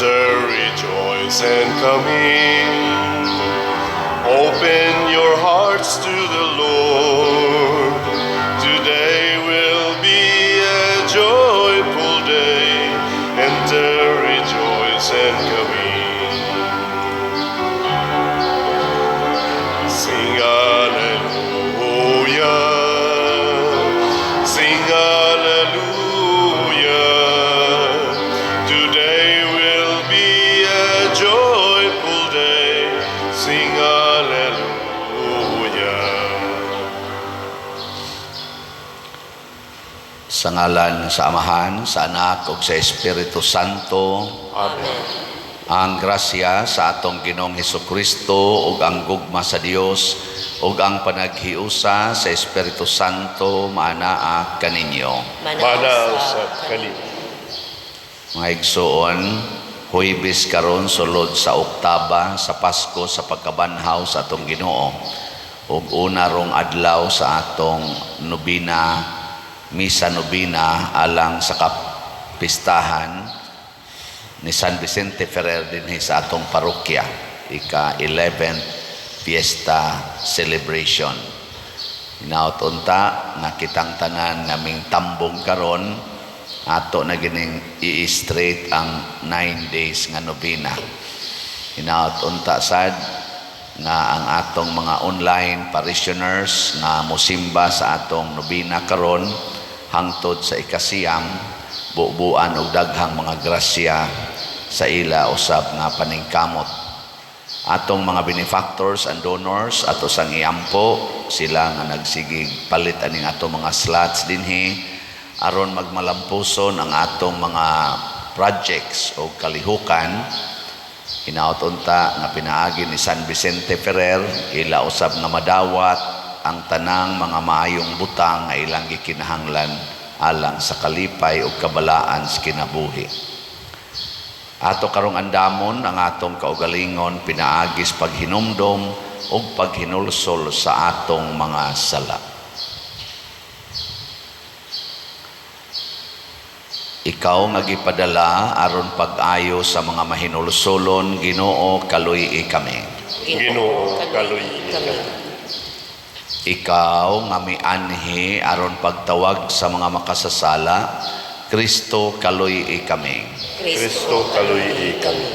Enter, rejoice, and come in. Open your hearts to the Lord. Today will be a joyful day. Enter, rejoice, and come in. Sing hallelujah. Sing hallelujah. Today will be a joyful day. Sing hallelujah. Sa ngalan sa Amahan, sa Anak ug sa Espiritu Santo. Amen. Ang grasya sa atong Ginoong Hesukristo ug ang gugma sa Dios ug ang panaghiusa sa Espiritu Santo maanaa kaninyo. Mana usab kanimo. Mga igsoon, Huwebes karon, sulod sa oktaba sa Pasko sa pagkabanhaw sa atong Ginoo ug una rong adlaw sa atong nobina, misa nobina alang sa kapistahan ni San Vicente Ferrer dinhi sa atong parokya, ika 11th Fiesta Celebration. Hinaot unta nga kitang tanan nga mingtambong karon, ato na gining i-straight ang 9 days nga nobena. Hinaot unta sad nga ang atong mga online parishioners nga mosimba sa atong nobena karon hangtod sa 9, bubuan og daghang mga grasya sa ila usab nga paningkamot. Atong mga benefactors and donors, ato sang iampo sila nga nagsigig palit aning atong mga slots dinhi aron magmalampuson ang atong mga projects o kalihukan. Hinaot unta nga pinaagi ni San Vicente Ferrer, ila usab nga madawat ang tanang mga maayong butang nga ilang gikinahanglan alang sa kalipay ug kabalaan sa kinabuhi. Ato karong andamon ang atong kaugalingon pinaagi sa paghinumdom ug paghinulsol sa atong mga sala. Ikaw nga gipadala aron pag-ayo sa mga mahinulsolon, Ginoo, kaluy-i kami. Ginoo, kaluy-i kami. Ikaw nga mianhi aron pagtawag sa mga makasasala, Kristo, kaluy-i kami. Kristo, kaluy-i kami.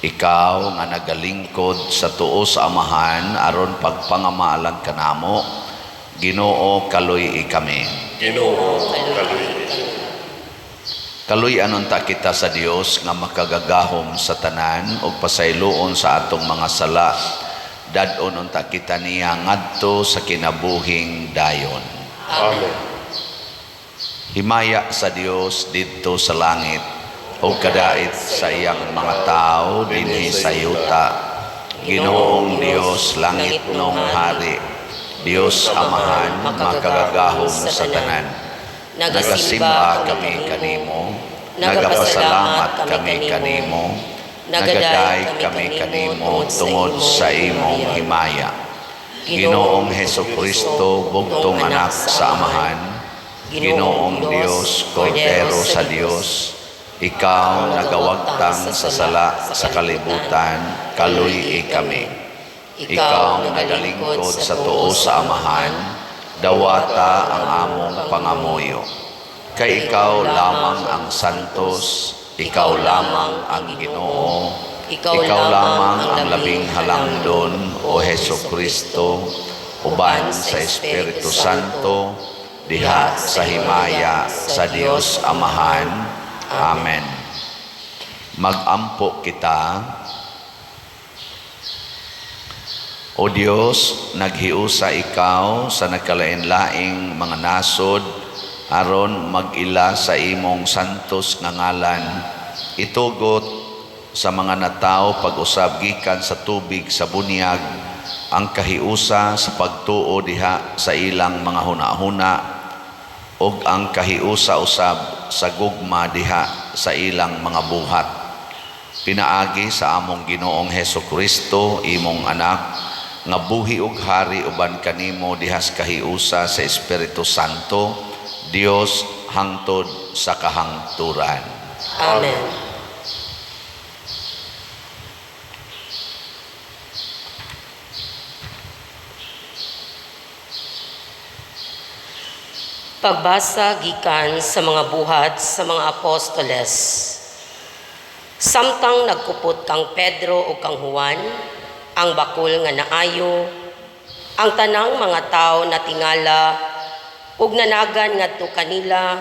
Ikaw nga nagalingkod sa tuo sa Amahan aron pagpangamalang kanamo, Ginoo, kaluy-i kami. Ginoo, kaluy-i kami. Kaluy-an unta kita sa Dios nga makagagahom sa tanan ug pasayloon sa atong mga sala. Dad-on unta kita niya ngadto sa kinabuhing dayon. Amen. Himaya sa Dios didto sa langit ug kadait sa iyang mga tawo dinhi sa yuta. Ginoong Dios, langitnong hari, Dios Amahan, makagagahom sa tanan. Nagasimba kami kanimo, nagapasalamat kami kanimo, nagaday kami kanimo tungod sa imong himaya. Ginoong Hesukristo, bugtong anak sa Amahan, Ginoong Dios, Kordero sa Dios, ikaw nagawagtang sa sala sa kalibutan, kaluy-i kami. Ikaw nagalingkod sa tuo sa Amahan, dawata ang among pangamuyo. Kay ikaw lamang ang santos, ikaw lamang ang Ginoo, ikaw lamang ang labing halangdon, o Hesukristo, uban sa Espiritu Santo, diha sa himaya sa Dios Amahan. Amen. Magampo kita. O Dios, naghiusa ikaw sa nagkalain-laing mga nasod aron mag-ila sa imong santos nga ngalan. Itugot sa mga natawo pag-usab gikan sa tubig sa bunyag ang kahiusa sa pagtuo diha sa ilang mga hunahuna ug ang kahiusa usab sa gugma diha sa ilang mga buhat. Pinaagi sa among Ginoong Hesukristo, imong anak, nga buhi ug hari uban kanimo diha sa kahiusa sa Espiritu Santo, Dios hangtod sa kahangturan. Amen. Pagbasa gikan sa mga Buhat sa mga Apostoles. Samtang nagkupot kang Pedro ug kang Juan, ang bakul nga naayo, ang tanang mga tawo natingala ug nanagan ngadto kanila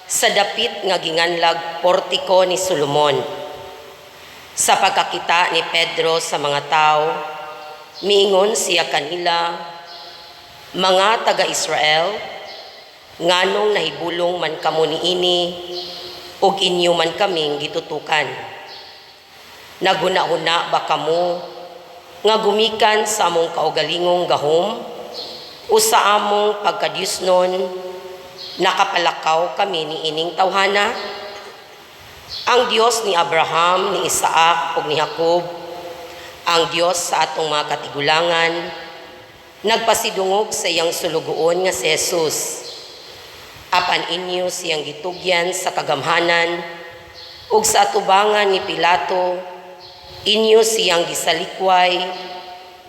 sa dapit nga ginganlag Portiko ni Solomon. Sa pagkakita ni Pedro sa mga tawo, miingon siya kanila, "Mga taga-Israel, nganong nahibulong man kamo niini ug inyo man kaming gitutukan? Naghuna-huna ba kamo nga gumikan sa among kaugalingong gahom o sa among pagkadiyosnon nakapalakaw kami niining tawhana? Ang Dios ni Abraham, ni Isaac ug ni Jacob, ang Dios sa atong mga katigulangan, nagpasidungog sa iyang sulugoon nga si Jesus. Apan inyo siyang gitugyan sa kagamhanan ug sa atubangan ni Pilato inyo siyang gisalikway,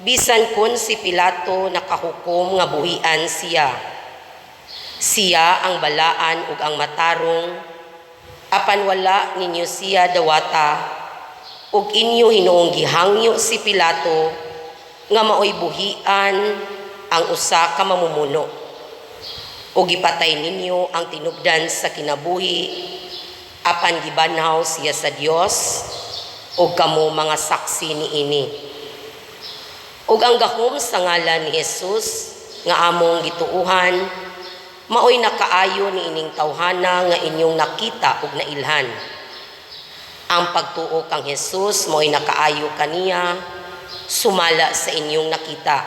bisan kun si Pilato nakahukom nga buhian siya. Siya ang balaan ug ang matarong, apan wala ninyo siya dawata, ug inyo hinuong gihangyo si Pilato nga maoy buhian ang usa ka mamumuno. Ug gipatay ninyo ang tinubdan sa kinabuhi, apan gibanhaw siya sa Dios, ug kamo mga saksi niini. Ug ang gahom sa ngalan ni Jesus nga among gituohan maoy nakaayo niining tawhana nga inyong nakita ug nailhan. Ang pagtuo kang Jesus maoy nakaayo kaniya sumala sa inyong nakita.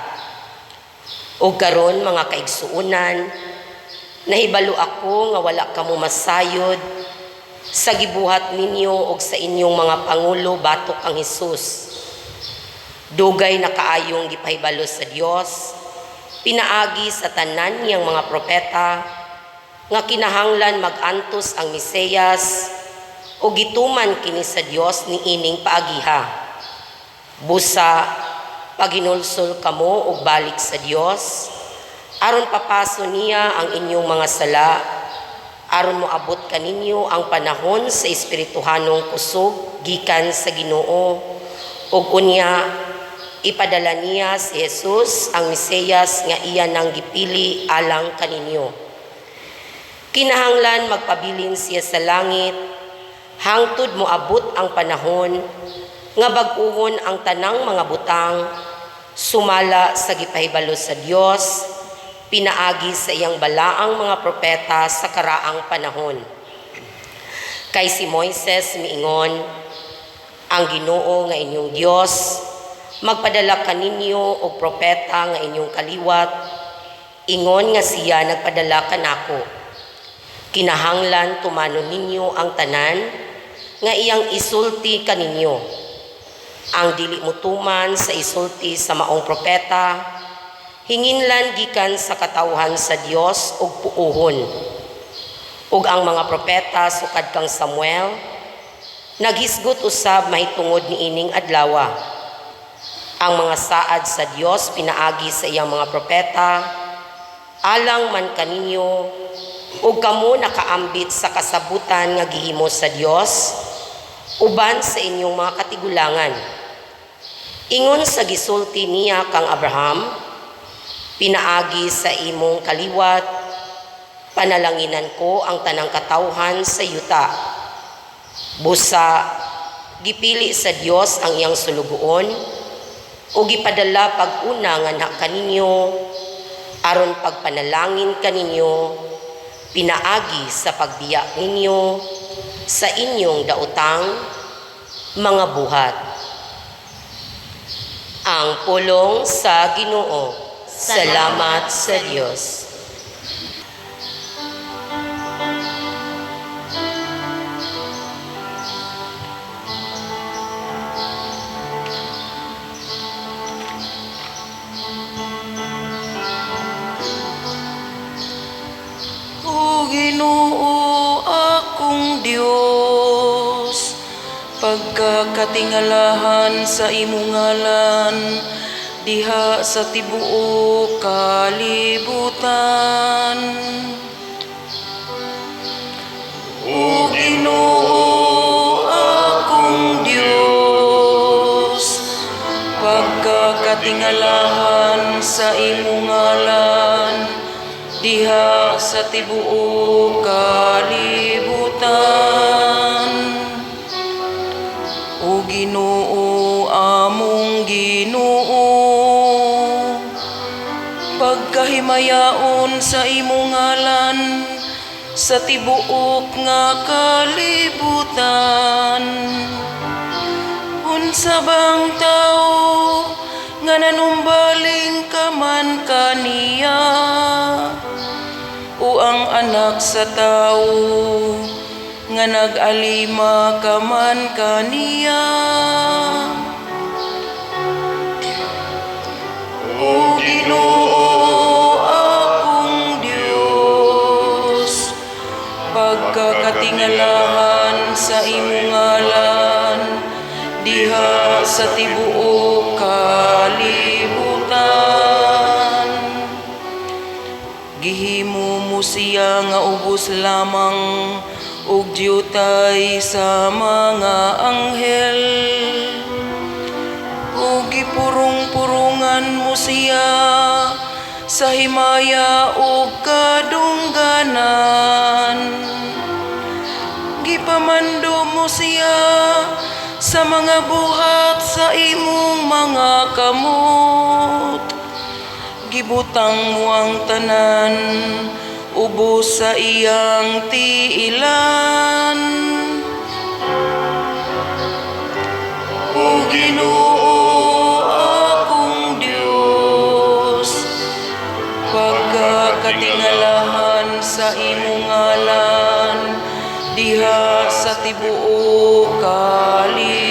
Ug karon, mga kaigsuonan, nahibalo ako nga wala kamo masayod sa gibuhat ninyo og sa inyong mga pangulo batok kang Hesus. Dugay na kaayong gipahibalo sa Dios pinaagi sa tanan niyang mga propeta nga kinahanglan mag-antos ang Mesiyas, ug gituman kini sa Dios niining paagiha. Busa paghinulsol kamo og balik sa Dios aron papaso niya ang inyong mga sala, aron moabot kaninyo ang panahon sa espirituhanong kusog gikan sa Ginoo, ug unya ipadala niya si Jesus ang Mesiyas nga iya nang gipili alang kaninyo. Kinahanglan magpabilin siya sa langit hangtod moabot ang panahon nga bag-uhon ang tanang mga butang sumala sa gipahibalo sa Dios pinaagi sa iyang balaang mga propeta sa karaang panahon. Kay si Moises miingon, 'Ang Ginoo nga inyong Dios magpadala kaninyo og propeta nga inyong kaliwat, ingon nga siya nagpadala kanako. Kinahanglan tumanon ninyo ang tanan nga iyang isulti kaninyo. Ang dili motuman sa isulti sa maong propeta, hinginlan gikan sa katawhan sa Dios og puohon.' Ug ang mga propeta sukad kang Samuel naghisgot usab mahitungod niining adlawa. Ang mga saad sa Dios pinaagi sa iyang mga propeta alang man kaninyo, ug kamo nakaambit sa kasabutan nga gihimo sa Dios uban sa inyong mga katigulangan. Ingon sa gisulti niya kang Abraham, 'Pinaagi sa imong kaliwat, panalanginan ko ang tanang katawhan sa yuta.' Busa, gipili sa Dios ang iyang sulugoon, ug gipadala pag-una nganha kaninyo, aron pagpanalangin kaninyo, pinaagi sa pagbiya ninyo sa inyong daotang mga buhat." Ang pulong sa Ginoo. Salamat sa Dios. O Ginoo akong Dios, pagkakatingalahan sa imong ngalan diha sa tibuok kalibutan. Pagkakatingalahan sa imong ngalan diha sa tibuok kalibutan. O Ginoo, among Ginoo, pagkahimayaon sa imong ngalan sa tibuok nga kalibutan. Unsa bang tao nga nanumbaling ka man kaniya, o ang anak sa tao nga nag-alima ka man kaniya? O Ginoo, akong Dios, pagkakatingalahan sa imong ngalan diha sa tibuok kalibutan. Gihimo mo siya nga ubos lamang ug diyutay sa mga anghel, ug gipurong-purungan mo siya sa himaya ug kadungganan. Gipamando mo siya sa mga buhat sa imong mga kamot. Gibutang mo ang tanan ubos sa iyang tiilan. O Ginoo, akong Dios, pagkakatingalahan sa imong ngalan diha sa tibuok kalibutan.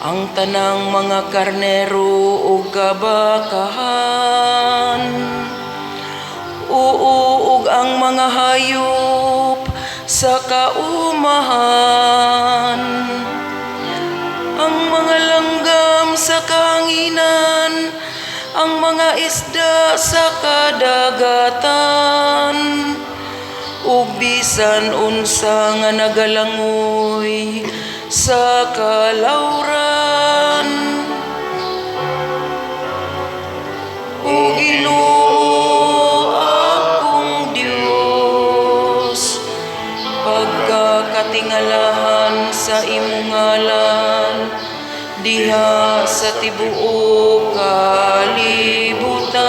Ang tanang mga karnero ug kabakahan, oo, ug ang mga hayop sa kaumahan, ang mga langgam sa kahanginan, ang mga isda sa kadagatan, ug bisan unsa nga nagalangoy sa kalawran. O Ginoo, akong Dios, pagkakatingalahan sa imong ngalan diha sa tibuok kalibutan.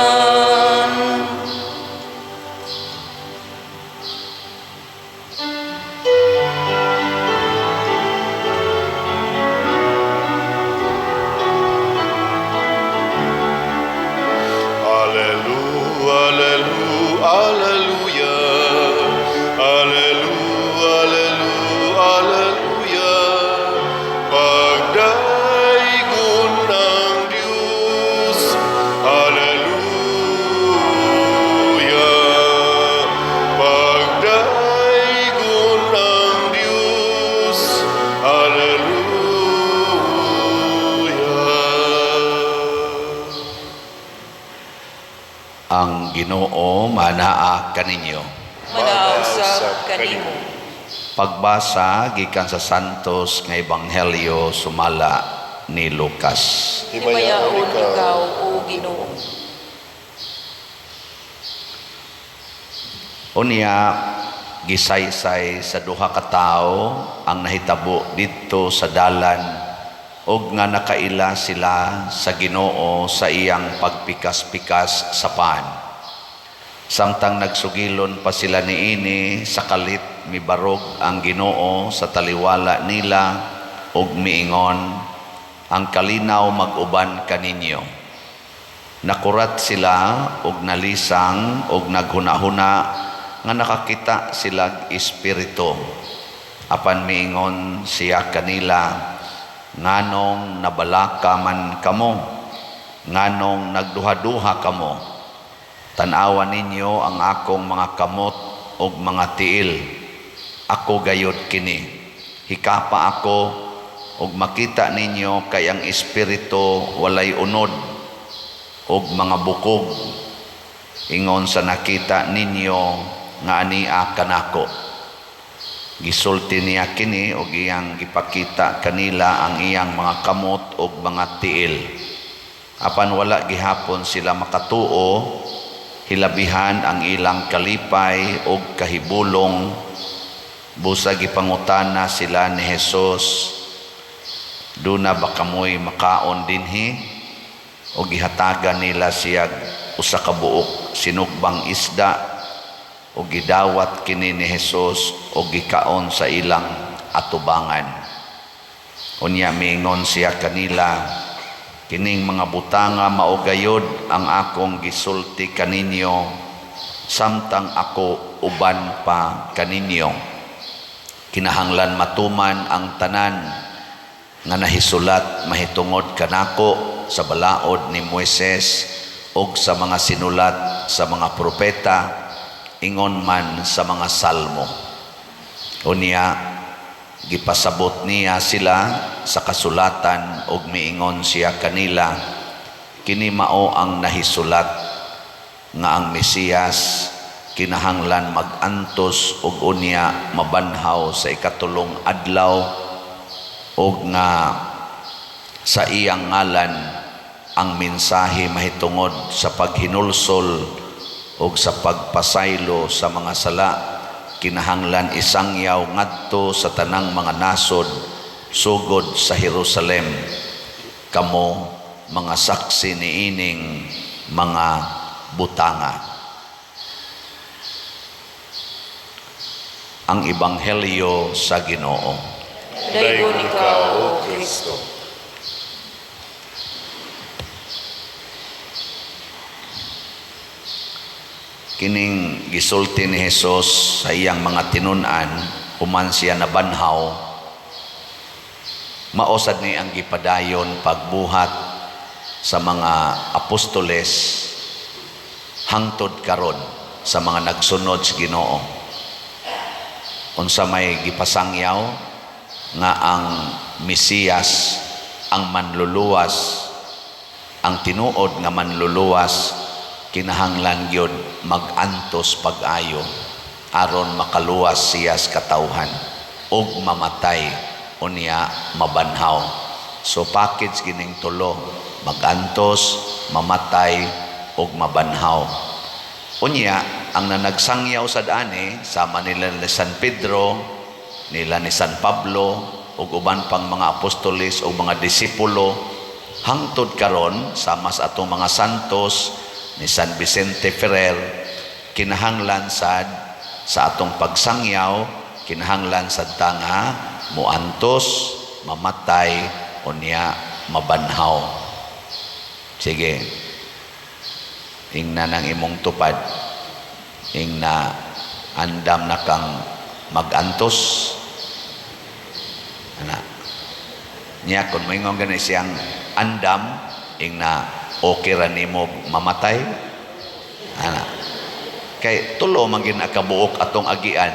Alleluia, alleluia, alleluia, alleluia, alleluia, alleluia. Pagdaygon ng Diyos, alleluia. Pagdaygon ng Diyos, alleluia. Ang Ginoo manaa kaninyo. Manaa usab kanimo. Pagbasa gikan sa Santos nga Ebanghelyo sumala ni Lucas. Himayaon ikaw, O Ginoo. Unya gisaysay sa duha ka tawo ang nahitabo didto sa dalan og nga nakaila sila sa Ginoo sa iyang pagpikas-pikas sa pan. Samtang nagsugilon pa sila niini, sa kalit mibarog ang Ginoo sa taliwala nila ug miingon, ang kalinaw mag-uban kaninyo. Nakurat sila og nalisang og naghuna-huna nga nakakita silag espiritu. Apan miingon siya kanila, nganong nabalaka man kamo, nganong nagduha-duha kamo. Tan-awa ninyo ang akong mga kamot ug mga tiil. Ako gayod kini. Hikapa ako ug makita ninyo kay ang espiritu walay unod ug mga bukog. Ingon sa nakita ninyo nga ania kanako. Gisulti niya kini og iyang gipakita kanila ang iyang mga kamot ug mga tiil. Apan wala gihapon sila makatuo, hilabihan ang ilang kalipay ug kahibulong. Busa gipangutana sila ni Jesus, "Duna ba kamoy makaon dinhi?" O gihatagan nila siya usa ka buok sinugbang isda, o gidawat kini ni Jesus o gikaon sa ilang atubangan. Unya miingon siya kanila, "Kining mga butanga mao gayod ang akong gisulti kaninyo samtang ako uban pa kaninyo. Kinahanglan matuman ang tanan nga nahisulat mahitungod kanako sa balaod ni Moises ug sa mga sinulat sa mga propeta, ingon man sa mga salmo." Unya gipasabot niya sila sa kasulatan ug miingon siya kanila, "Kini mao ang nahisulat nga ang Mesiyas kinahanglan magantos ug unya mabanhaw sa ikatulong adlaw, ug nga sa iyang ngalan ang mensahe mahitungod sa paghinulsol ug sa pagpasaylo sa mga sala kinahanglan isangyaw ngadto sa tanang mga nasod, sugod sa Jerusalem. Kamo mga saksi niining mga butanga." Ang Ebanghelyo sa Ginoo. Daygon ikaw, O Kristo. Kining gisulti ni Jesus sa iyang mga tinun-an human siya nabanhaw, mao sad ni ang gipadayon pagbuhat sa mga apostoles hangtod karon sa mga nagsunod sa Ginoo. Unsa may gipasangyaw nga ang Mesiyas, ang manluluwas, ang tinuod nga manluluwas, kinahanglan gyud magantos pag-ayo aron makaluwas siya sa katawhan, ug mamatay unya mabanhaw. So package gining tulo: magantos, mamatay ug mabanhaw. Unya ang nanagsangyaw sad ani sama nila ni San Pedro, nila ni San Pablo ug uban pang mga apostoles ug mga disipulo hangtod karon, sama sa atong mga santos ni San Vicente Ferrer, kinahanglan sad sa atong pagsangyaw, kinahanglan sad ta nga muantos, mamatay, unya mabanhaw. Sige, ingna nang imong tupad, ingna andam na kang magantos. Ana niya, kung moingon gani siyang andam, ingna okay ra nimo mamatay. Ana, kay tulo man gyud kabuok atong agian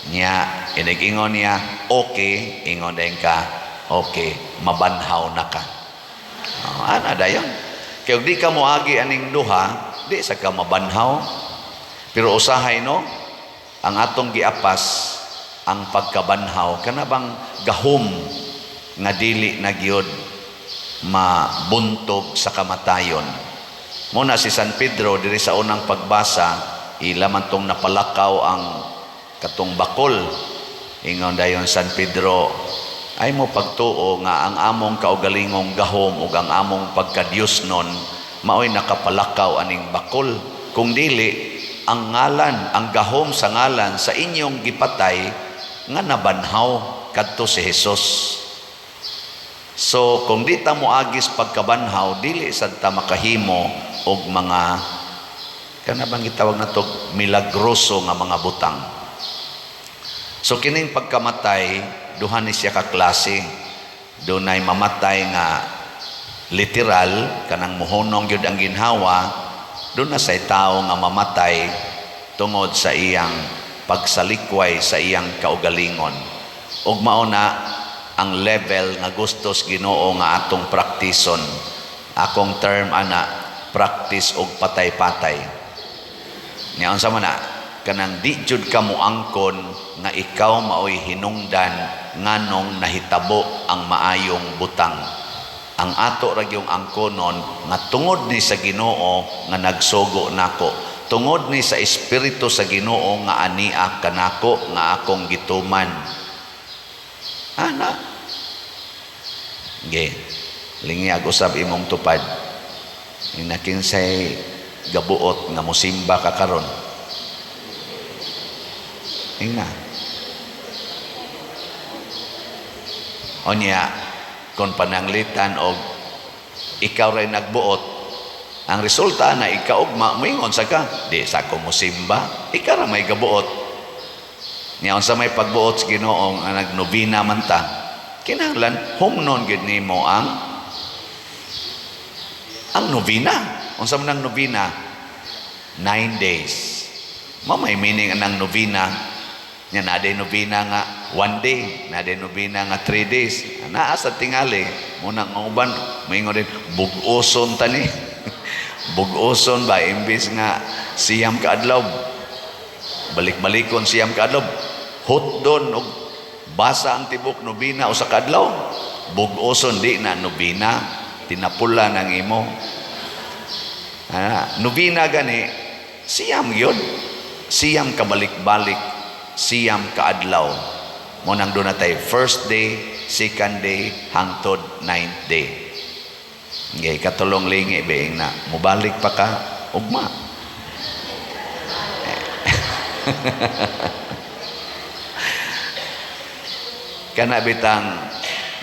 niya. Inig-ingon niya okay, ingon din ka okay, mabanhaw na ka. Oh, ana dayon. Kay og di ka moagi aning duha, di sa ka mabanhaw. Pero usahay no, ang atong giapas ang pagkabanhaw, kana bang gahom nga dili na gyud mabuntog sa kamatayon. Muna si San Pedro diri sa unang pagbasa, ila man tong napalakaw ang katong bakol. Ingon dayon San Pedro, ay mo pagtuo nga ang among kaugalingong gahom ug ang among pagkadiyos nun maoy nakapalakaw aning bakol. Kung dili, ang ngalan, ang gahom sa ngalan sa inyong gipatay nga nabanhaw kadto si Jesus. So kung di ta moagis pagkabanhaw, dili sad ta makahimo og mga kana bang gitawag nato milagroso nga mga butang. So kining pagkamatay, duha ni siya ka klase. Dunay mamatay nga literal, kanang muhunong gyud ang ginhawa. Doon na say tao nga mamatay tungod sa iyang pagsalikway sa iyang kaugalingon. Ug mao na ang level nga gustos Ginoo nga atong praktison. Akong term ana, practice og patay-patay. Nya unsa man na? Kanang di jud ka moangkon nga ikaw maoy hinungdan nganong nahitabo ang maayong butang. Ang ato ra gyung angkonon nga tungod ni sa Ginoo nga nagsugo nako, tungod ni sa Espiritu sa Ginoo nga ania kanako nga akong gituman ana. Ge lingiag usab imong tupad. Inakinsay gabuot nga musimba ka karon? Ingna unya, kung pananglitan og ikaw ray nagbuot, ang resulta na ikaugma moingon sa ka, "Di sa ko musimba." Ikaw ra may gabuot niya. Unsa may pagbuot sa Ginoo nga nagnobina man ta, kinahanglan humnon gyud nimo ang novena. Unsa man ang novena? 9 days. Mo may meaning anang novena nya. Naa day novena nga one day, naa day novena nga 3 days. Naa sa tingali muna nga uban moingon din, "Bug-oson ta ni." Bug-oson ba, imbis nga 9 ka adlaw, balik-balikon 9 ka adlaw, hotdon og basa ang tibok nobena usa ka adlaw. Bug-oson, di na nobena, tinapula ng imo. Ah, nobena gani 9 gyud, 9 ka balik-balik, 9 ka adlaw. Mo nang doon natay first day, second day, hangtod ninth day. Ngay katulong lingi being na mubalik pa ka ugma. Kana bitang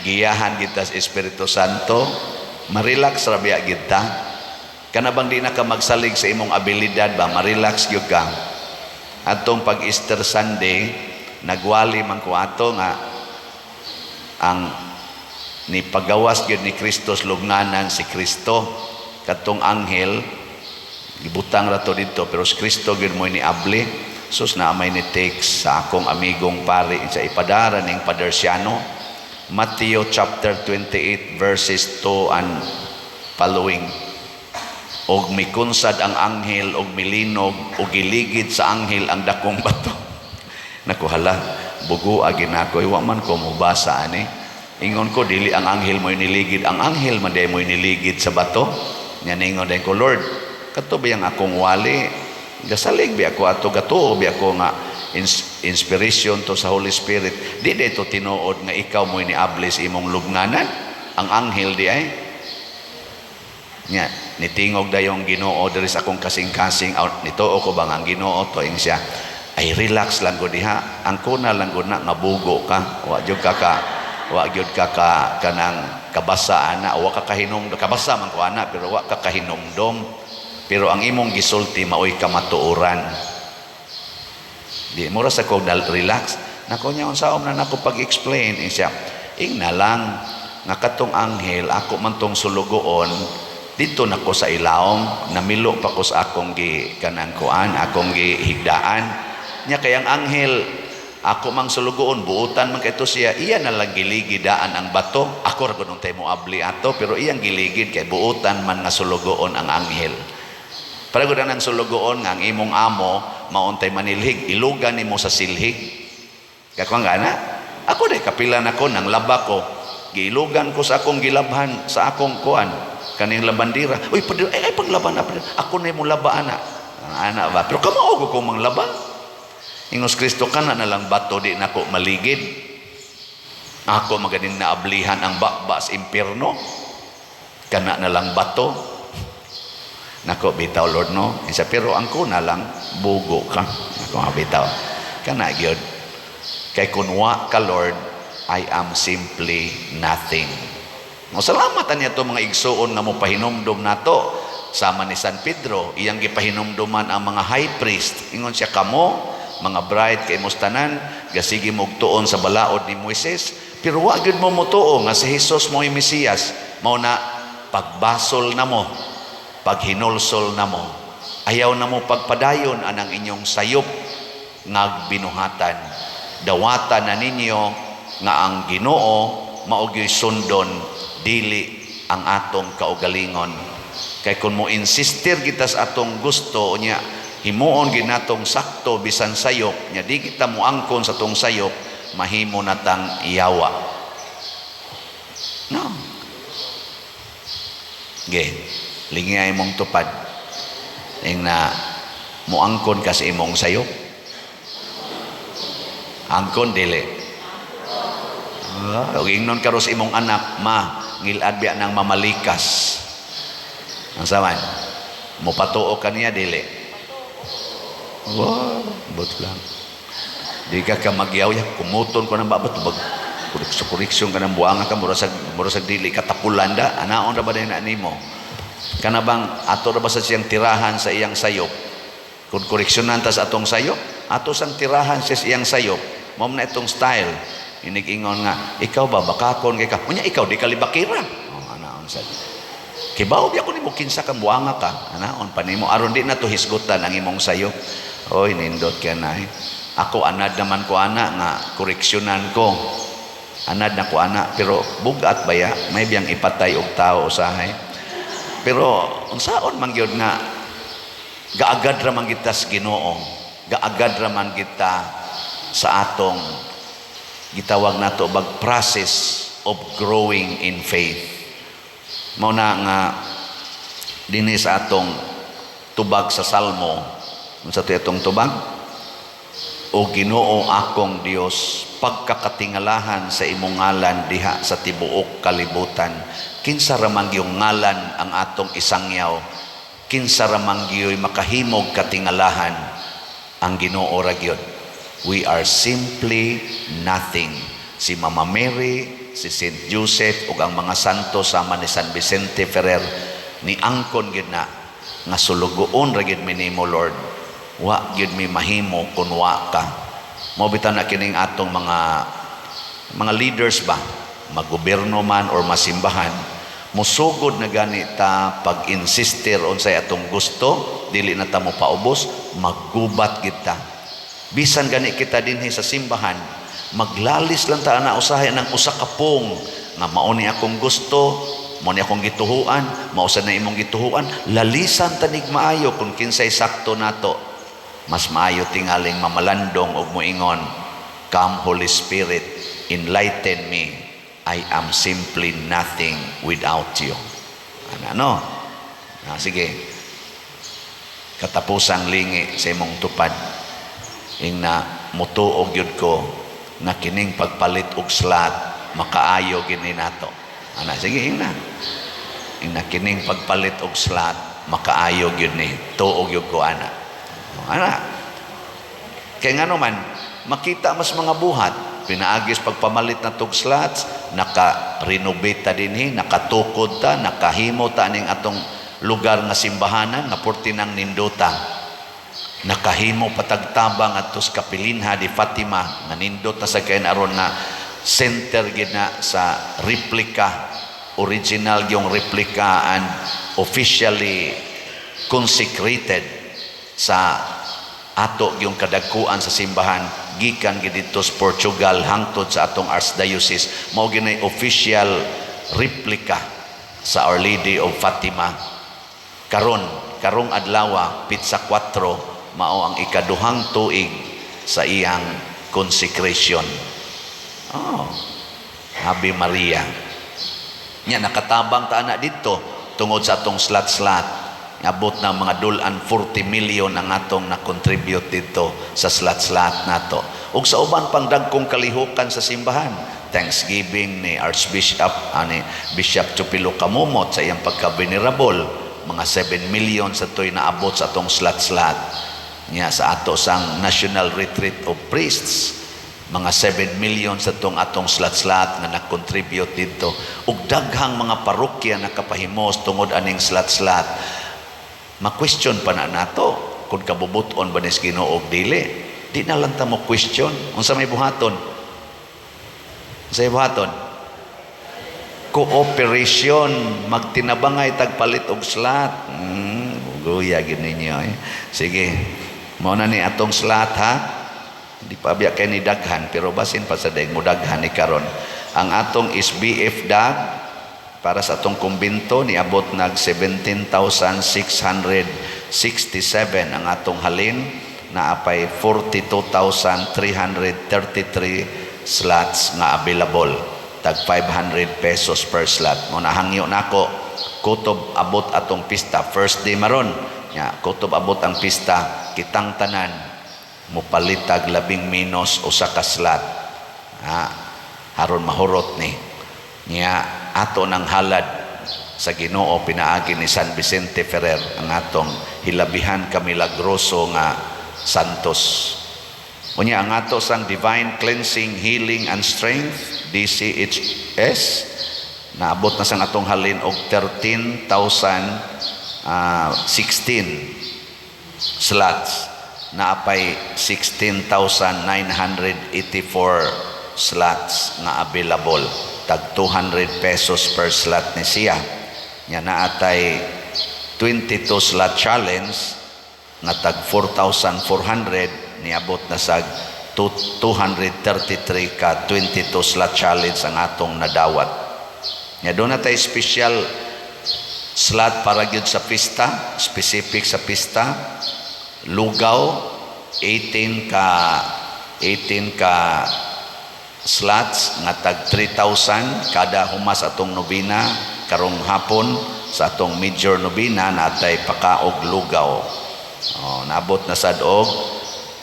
giyahan kita sa Espiritu Santo, marelax ra biya kita. Kana bang di na ka magsalig sa imong abilidad ba, marelax gyud ka. Atong pag Easter Sunday, nagwali man ko ato nga ang ni pagawas gyud ni Kristo, lubnganan si Kristo. Katong anghel gibutang ra to dito, pero si Kristo gyud mo ni abli. Sus, na may ni text sa akong amigong pari sa ipadara ning Padersiano, Matthew chapter 28 verses 2 and following. Og mikunsad ang anghel og milinog og giligid sa anghel ang dakong bato. Naku, hala, bugo agi nako, wa man ko mobasa ani. Ingon ko, dili ang anghel mo'y niligid, ang anghel man day mo'y niligid sa bato. Nya ningon din ko, "Lord, kato ba yung akong wali? Gasalig bi ako ato, gatuo bi ako nga inspiration to sa Holy Spirit. Di dito tinuod nga ikaw mo'y niabli sa imong lubnganan. Ang anghel di ay." Nya, nitingog dayong Ginoo diri sa akong kasing-kasing, out nituo ko bang ang Ginoo to ing siya, "Ay, relax lang gud diha. Ang kuna lang gud na nga bugo ka. Wa gyud ka ka kanang kabasa ana, wa ka kahinom, kabasa man ko ana pero wa ka kahinomdom. Pero ang imong gisulti maoy kamatuoran." Di mura sa ko dal relax. Nako niya, unsaon na nako pag-explain? Ing siya, "Ing na lang nga katong anghel ako man tong sulugoon dito nako sa ilawom, namilo pa ko sa akong gi kanang kuan, akong gihigdaan nya. Kay ang anghel ako mang sulugoon, buutan man kay to siya, iya na lang giligidaan ang bato. Ako ra gud untay mo abli ato, pero iyang giligid kay buutan man nga sulugoon ang anghel. Para gud ang sulugoon nga ang imong amo mauntay manilhig, ilugan nimo sa silhig." Kakuan nga na ako day kapila nako nang laba ko, giilugan ko sa akong gilabhan, sa akong kuan kaning labandira. "Uy, padre, ay, ay paglaban na, padre. Ako na mo laba ana." Ana ba, pero kamao ko kung manglaba. Ingos Kristo, "Kana na lang bato di nako maligid. Ako maganing naablihan ang bakba sa impierno. Kana na lang bato." Nako bitaw, Lord, no. Isa, pero ang kuna lang bugo ka. Nako nga bitaw. Kana gyud. Kay kun wa ka, Lord, I am simply nothing. Mo salamat niya to, mga igsuon, nga mo pahinumdom nato sama ni San Pedro, iyang gipahinumduman ang mga high priest. Ingon siya, "Kamo mga bright kay tanan gasige mo tuon sa balaod ni Moises, pero wa gyud mo motuo nga si Jesus mo'y Mesiyas. Mao na pagbasol na mo, paghinulsol na mo, ayaw na mo pagpadayon anang inyong sayop nga binuhatan. Dawatan na ninyo nga ang Ginoo mao gyuy sundon, dili ang atong kaugalingon." Kay kung mo insistir kita sa atong gusto niya, Himuon gyud natong sakto bisan sayop nya di kita moangkon sa tong sayop, mahimo natang yawa. No. Ge, lingiyay mong tupad. Ing na moangkon ka sa imong sayop. Angkon dili. Ah, ug ingnon karon sa imong anak, "Ma, ngilad biya nang mamalikas." Ang saman, mopatuo ka niya dili? Wow, but lang. Di ka ka magyaw ya, kumuton ko ng babat, bag koreksyon ka ng buanga ka, mura sa dili katapulan da, anaon ra ba din na nimo? Kana bang ato ra ba sa siyang tirahan sa iyang sayop? Kung koreksyonan ta sa atong sayop, ato sang tirahan siya sa iyang sayop. Mao na itong style. Inig-ingon nga, "Ikaw ba, bakakon kay ka?" "Unya ikaw, di ka libakira." Oh, anaon sa. "Kibaw biya ko nimo kinsa kang buanga ka." Anaon pa nimo aron di na to hisgutan ang imong sayop. Oy, nindot kay na eh. Ako anad naman ko ana nga koreksyonan ko. Anad na ko ana, pero bugat baya may biyang ipatay og tao usahay. Pero unsaon man gyud nga gaagad ra man kita sa Ginoo. Gaagad ra man kita sa atong gitawag nato bag process of growing in faith. Mao na nga dinhi sa atong tubag sa Salmo, unsa to atong tubag? "O Ginoo akong Dios, pagkakatingalahan sa imong ngalan diha sa tibuok kalibutan." Kinsa ra man gyung ngalan ang atong isangyaw? Kinsa ra man gyoy makahimog katingalahan? Ang Ginoo ra gyud. We are simply nothing. Si Mama Mary, si Saint Joseph ug ang mga santo sama ni San Vicente Ferrer ni angkon gyud na nga sulugoon ra gyud mi nimo, Lord. Wa gyud mi mahimo kun wa ka. Mao bitaw na kining atong mga leaders ba, maggobyerno man or masimbahan, musugod na gani ta pag-insister unsay atong gusto, dili na ta mo paubos, maggubat gid ta. Bisan gani kita dinhi sa simbahan, maglalis lang ta na usahay ng usa ka pung nga mao ni akong gusto, mao ni akong gituhuan, mao sad na imong gituhuan, lalisan tanig maayo kung kinsay sakto nato. Mas maayo tingaling mamalandong og moingon, "Come Holy Spirit, enlighten me. I am simply nothing without you." Ano, ano? Ah, sige. Katapusang lingi sa imong tupad. Ing na mutuo gyud ko na kining pagpalit og slot makaayo gini nato. Ana, sige, ing na. Ing na kining pagpalit og slot makaayo gyud ni. Tuo gyud ko ana. Ana. Kay ngano man makita mas mga buhat pinaagis pagpamalit na tog slots, naka-renovate ta dinhi, nakatukod ta, nakahimo ta ning atong lugar nga simbahanan nga purti nang nindota. Nakahimo patagtabang adto sa Kapilinha di Fatima nga nindot na sa kay aron nga center gid na sa replica, original yung replica and officially consecrated sa ato yung kadagkuan sa simbahan gikan gid didto sa Portugal hangtod sa atong archdiocese. Mao ginay official replica sa Our Lady of Fatima. Karon, karong adlaw, petsa 4, mao ang ikaduhang tuig sa iyang consecration. Oh, Ave Maria. Nya nakatabang ta ana didto tungod sa atong slot-slot. Abot na mga dulan 40 million ang atong na-contribute dito sa slot-slot nato. Ug sa uban pang dagkong kalihukan sa simbahan, Thanksgiving ni Archbishop ani Bishop Chupilo Camomot sa iyang pagka-venerable, mga 7 million sa to'y naabot sa atong slot-slot. Nya sa ato sang National Retreat of Priests, mga 7 million sa tong atong slot-slot nga na-contribute dito. Ug daghang mga parokya nakapahimos tungod aning slot-slot. Ma-question pa na nato kung kabubuton ba ni Ginoo og dili. Di na lang ta mo question. Unsa may buhaton? Unsa may buhaton? Cooperation, magtinabangay tagpalit og slot. Guya gid ninyo eh. Sige. Mao na ni atong slot ha. Di pa biya kay ni daghan, pero basin pa sa daig mo daghan ni karon. Ang atong SBF DAG para sa atong kumbento niabot nag 17,600. 67 ang atong halin, naapay 42,333 slots nga available, tag 500 pesos per slot. Mo nahangyo nako, kutob abot atong pista, first day maron nya, kutob abot ang pista, kitang tanan mopalitag labing menos usa ka slot, ha, haron mahurot ni niya ato ng halad sa Ginoo pinaagi ni San Vicente Ferrer, ang atong hilabihan ka milagroso nga santos. Unya ang ato sang Divine Cleansing, Healing and Strength, DCHS, naabot na sang atong halin og 13,016 slots, naapay 16,984 slots nga available, tag 200 pesos per slot ni siya. Nya naatay 22 slot challenge nga tag 4,400, niabot na sa 233 ka 22 slot challenge ang atong nadawat. Nya doon na tay special slot para gyud sa pista, specific sa pista, lugaw, 18 ka slots nga tag 3,000 kada humas atong nobina. Karong hapon sa atong major nobena natay pakaog lugaw. Oh, naabot na sad og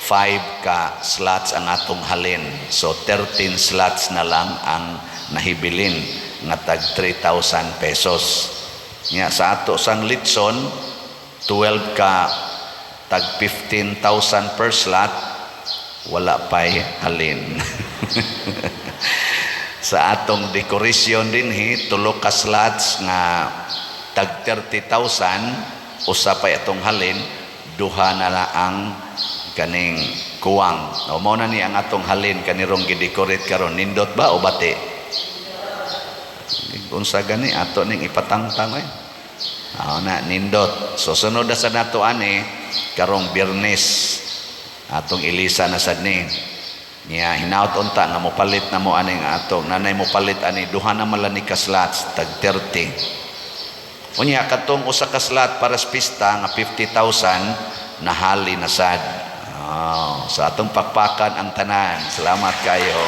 5 ka slots ang atong halin. So 13 slots na lang ang nahibilin nga tag 3,000 pesos. Nya sa ato sang litson, 12 ka tag 15,000 per slot, wala pa'y halin. Sa atong decoration dinhi, tulo ka slots nga tag 30,000, usa pa atong halin, duha na lang ang kaning kuwang. O mao na ni ang atong halin kanirong gidecorate karon. Nindot ba o bati? Unsa gani ato ning ipatangtang eh. Aw na nindot. So sunod na sa nato ani karong Biyernes, atong ilisa na sad ni. Niya hinaut unta nga mopalit na mo aning atong nanay mopalit ani, duha na man lang ni ka slots tag 30. Unya katong usa ka slot para sa pista nga 50,000, nahali na sad. Oh, sa atong pakpakan ang tanan. Salamat kayo.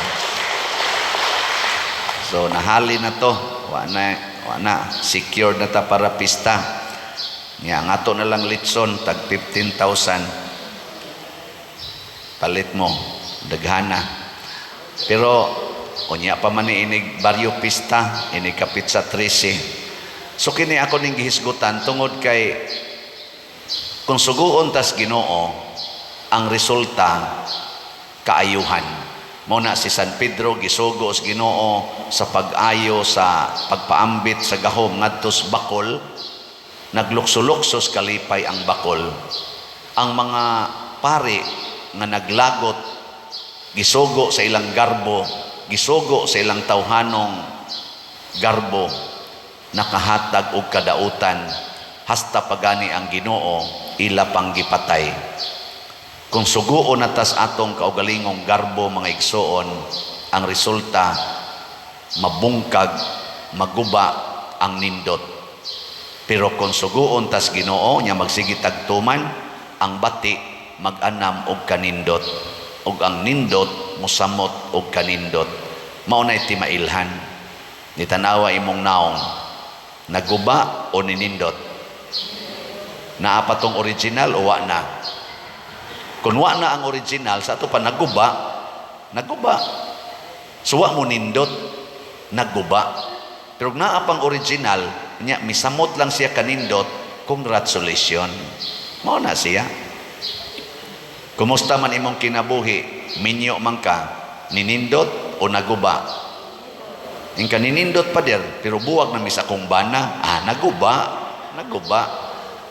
So nahali na to. Wa na, wa na, secured na ta para pista. Nya ang ato na lang litson tag 15,000. Palit mo daghana. Pero unya pa man ni inig baryo pista, inig kapit sa 13. So kini ako ning gihisgutan tungod kay kung suguon tas Ginoo, ang resulta kaayuhan. Mao na si San Pedro gisugo sa Ginoo sa pag-ayo sa pagpaambit sa gahom ngadto sa bakol, naglukso-luksos kalipay ang bakol. Ang mga pari nga naglagot, gisugo sa ilang garbo, gisugo sa ilang tawhanong garbo, nakahatag og kadautan hasta pagani ang Ginoo ila pang gipatay. Kung suguon na tas atong kaugalingong garbo, mga igsoon, ang resulta mabungkag, maguba ang nindot. Pero kung suguon tas Ginoo nya magsige tagtuman, ang bati mag-anam og kanindot ug ang nindot mosamot og kanindot. Mao na timailhan. Ni tanawa imong naong, naguba o ninindot? Naa pa tong original o wa na? Kung wa na ang original, sa ato pa naguba, naguba. So wa mo nindot, naguba. Pero kung naa pang original, nya misamot lang siya kanindot, congratulations. Mao na siya. Kumusta man imong kinabuhi, minyo man ka, ninindot o naguba? Ingka ninindot pa der, pero buwag na mis akong bana, ah, naguba, naguba.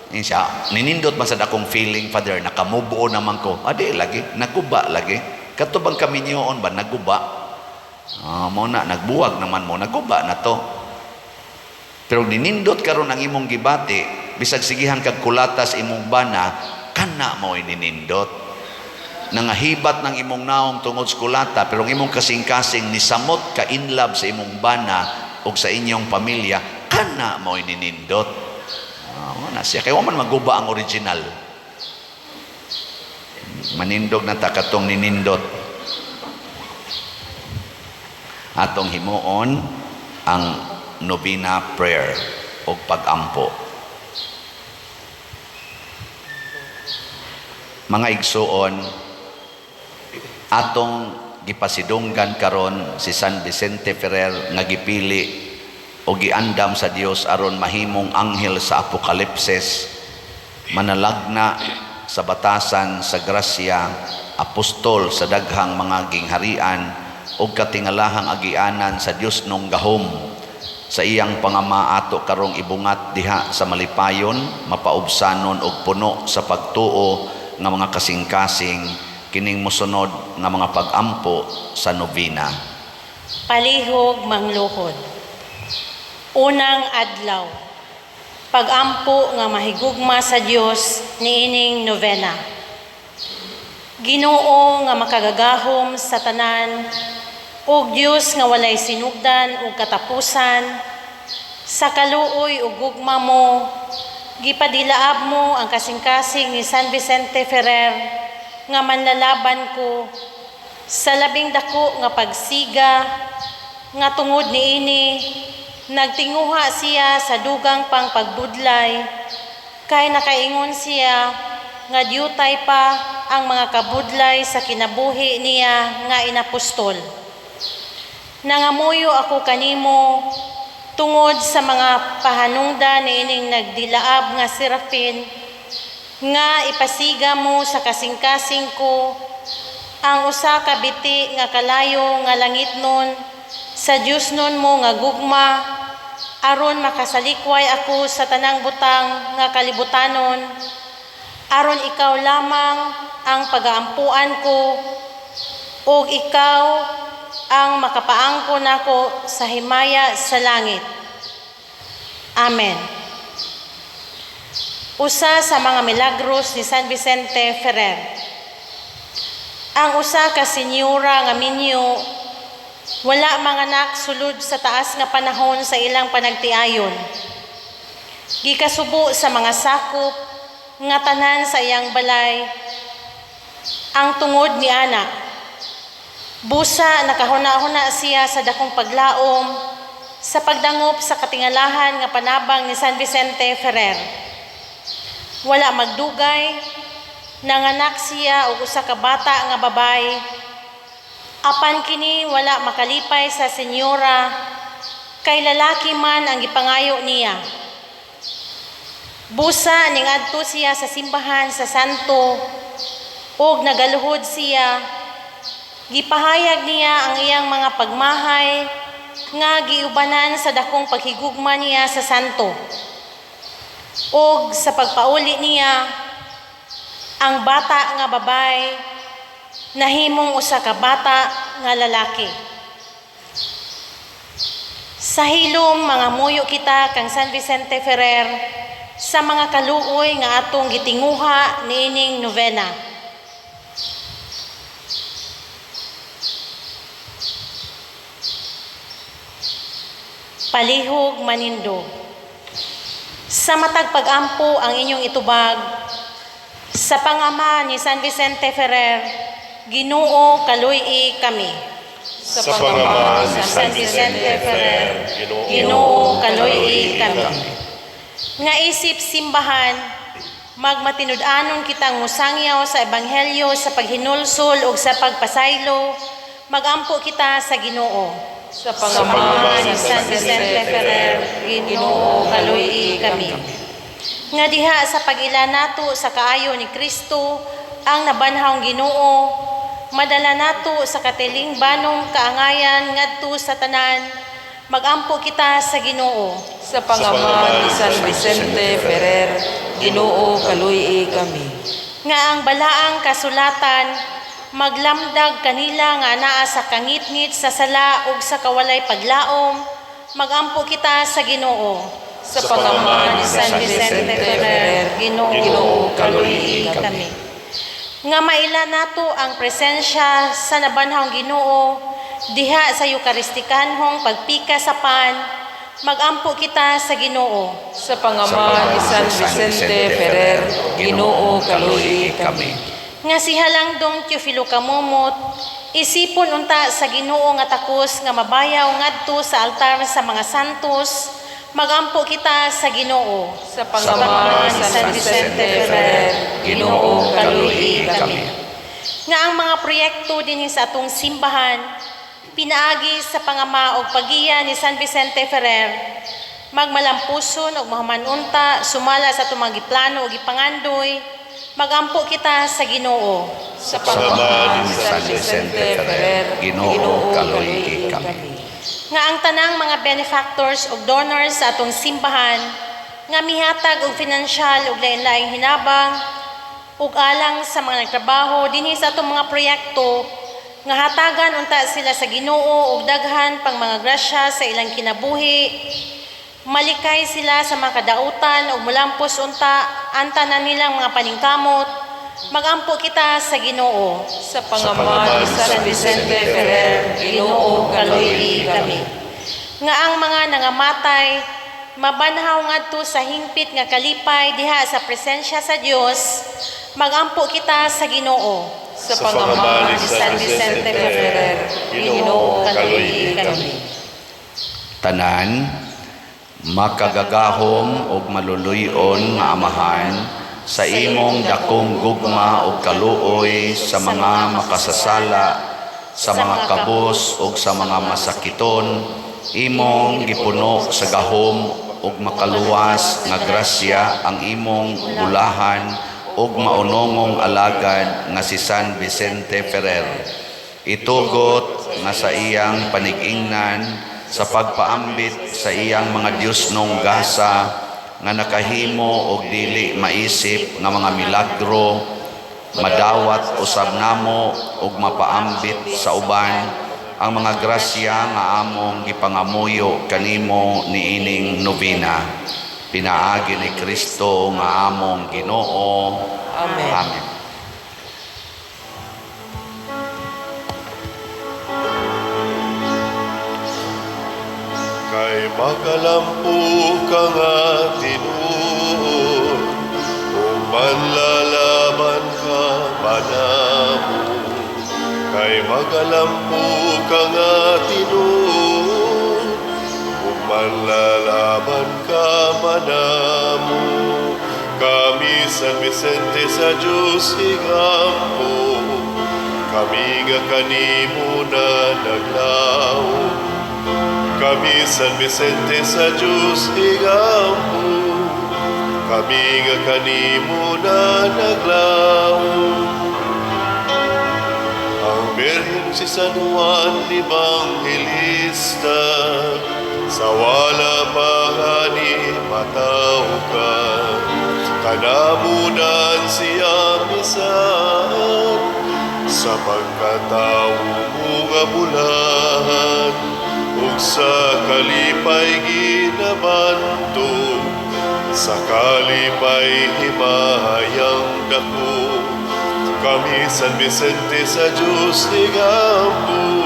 Yun siya, ninindot man sad akong feeling, Father, nakamubuo naman ko. Adi, lagi, naguba lagi. Kato bang kaminyoon ba, naguba? Ah, mo na, nagbuwag naman mo, naguba na to. Pero ninindot karon ang imong gibati, bisag sigihan kag kulatas imong bana, kana mo ninindot. Nangahibat ng imong naong tungod sa kulata, pero ang imong kasing-kasing nisamot ka in love sa imong bana o sa inyong pamilya, kana mo ninindot. Ah, na siya. Kay wa man maguba ang original. Manindog na ta katong ninindot. Atong himuon ang novena prayer o pagampo. Mga igsuon, atong gipasidunggan karon si San Vicente Ferrer nga gipili o giandam sa Dios aron mahimong anghel sa Apokalipsis, manalagna sa batasan sa grasya, apostol sa daghang mga gingharian ug katingalahang agianan sa Dios nung gahom. Sa iyang pangama ato karong ibungat diha sa malipayon, mapaubsanon og puno sa pagtuo nga mga kasing-kasing kining mosunod nga mga pag-ampo sa novena. Palihog mangluhod. Unang adlaw. Pag-ampo nga mahigugma sa Dios niining novena. Ginoo nga makagagahom sa tanan ug Dios nga walay sinugdan ug katapusan, sa kaluoy ug gugma mo gipadilaab mo ang kasing-kasing ni San Vicente Ferrer nga manlalaban ko sa labing dako nga pagsiga nga tungod niini nagtinguha siya sa dugang pang pagbudlay, kay nakaingon siya nga diyutay pa ang mga kabudlay sa kinabuhi niya nga inapostol. Nangamuyo ako kanimo tungod sa mga pahanungda niining nagdilaab nga serafin nga ipasiga mo sa kasing-kasing ko ang usa ka biti nga kalayo nga langitnon sa Dios nun mo nga gugma, aron makasalikway ako sa tanang butang nga kalibutanon, aron ikaw lamang ang pagaampuan ko ug ikaw ang makapaangko nako sa himaya sa langit. Amen. Usa sa mga milagros ni San Vicente Ferrer. Ang usa ka senyora nga minyo wala manganak sulod sa taas nga panahon sa ilang panagtiayon. Gikasubo sa mga sakop nga tanan sa iyang balay ang tungod ni ana. Busa nakahuna-huna siya sa dakong paglaom sa pagdangop sa katingalahan nga panabang ni San Vicente Ferrer. Wala magdugay, nanganak siya og usa ka bata nga babayi. Apan kini wala makalipay sa senyora, kay lalaki man ang gipangayo niya. Busa ningadto siya sa simbahan sa santo ug nagaluhod siya. Gipahayag niya ang iyang mga pagmahay nga giubanan sa dakong paghigugma niya sa santo. Ug sa pagpauli niya, ang bata nga babayi nahimong usa ka bata nga lalaki. Sa hilom mga muyo kita kang San Vicente Ferrer sa mga kaluoy nga atong gitinguha niining novena. Palihog manindog. Sa matag pag-ampo ang inyong itubag, sa pangama ni San Vicente Ferrer, Ginoo kaluy-i kami. Sa pangama ni San Vicente Ferrer, Ginoo kaluy-i kami. Nga isip simbahan, magmatinud-anon kitang musangyaw sa ebanghelyo sa paghinulsol ug sa pagpasaylo, magampo kita sa Ginoo. Sa pangama ni San Vicente Ferrer, Ginoo kaluy-i kami. Nga diha sa pag-ila nato sa kaayo ni Kristo ang nabanhawng Ginoo, madala nato sa katilingbanong kaangayan ngadto sa tanan, magampo kita sa Ginoo. Sa pangama ni San Vicente Ferrer, Ginoo kaluy-i kami. Nga ang balaang kasulatan maglamdag kanila nga naa sa kangitngit sa sala ug sa kawalay paglaom, magampo kita sa Ginoo. Sa pangama ni San Vicente Ferrer, Ginoo kaluy-i kami. Nga maila nato ang presensya sa nabanhawng Ginoo diha sa Eukaristikanhong pagpika sa pan, Magampo kita sa Ginoo. Sa pangama ni San Vicente Ferrer, Ginoo, kaluoyi kami. Nga si Halangdong Teofilo Kamumot, isipon unta sa Ginoo nga takos nga mabayaw ngadto sa altar sa mga santos, magampo kita sa Ginoo. Sa pangama ni San Vicente Ferrer, Ginoo, kaluoyi kami. Nga ang mga proyekto dinhi sa atong simbahan, pinaagi sa pangama og pagiya ni San Vicente Ferrer, magmalampuson og mahuman-unta sumala sa atong mga giplano ug gipangandoy, magampo kita sa Ginoo. Sa Sa pangama pangama ni San Vicente Ferrer, Ginoo, kaluoyi kami. Nga ang tanang mga benefactors ug donors sa atong simbahan nga mihatag og finansyal ug lain-laing hinabang ug alang sa mga nagtrabaho dinhi sa atong mga proyekto, nga hatagan unta sila sa Ginoo og daghan pang mga grasya sa ilang kinabuhi, malikay sila sa mga kadautan ug mulampos unta ang tanan nilang mga paningkamot, magampo kita sa Ginoo. Sa pangama ni San Vicente Ferrer, Ginoo, kaluoyi kami. Nga ang mga nangamatay mabanhaw ngadto sa hingpit nga kalipay diha sa presensya sa Dios, magampo kita sa Ginoo. Sa pangama ni San Vicente Ferrer, Ginoo, kaluoyi kami. Tanan, makagagahom ug maluluy-on nga Amahan, sa imong dakong gugma ug kaluoy sa mga makasasala, sa mga kabus ug sa mga masakiton, imong gipuno sa gahom ug makaluwas nga grasya ang imong bulahan ug maunongong alagad nga si San Vicente Ferrer. Itugot nga sa iyang panig-ingnan sa pagpaambit sa iyang mga Diyosnong gasa nga nakahimo og dili maisip nga mga milagro, madawat usab namo ug mapaambit sa uban ang mga grasya nga among gipangamuyo kanimo niining nobena. Pinaagi ni Kristo nga among Ginoo. Amen. Amen. Kay makalampu ka nga tinuod, kung manlalaban ka manamo. Kay magalampu ka nga tinuod, kung manlalaban ka manamo. Kami San Vicente sa Diyos igampo, kami nga kanimo na naglaom. Kami San Vicente sa Diyos igampo, kami nga kanimo na naglaom. Ang Birhen si San Juan Evangelista, sa wala pa gani mataw ka. Kanamudan siya misan, sa pagkatao mo nga bulahan, ug sa kalipay ginabanto, sa kalipay himayang dako. Kami San Vicente sa Diyos igampo,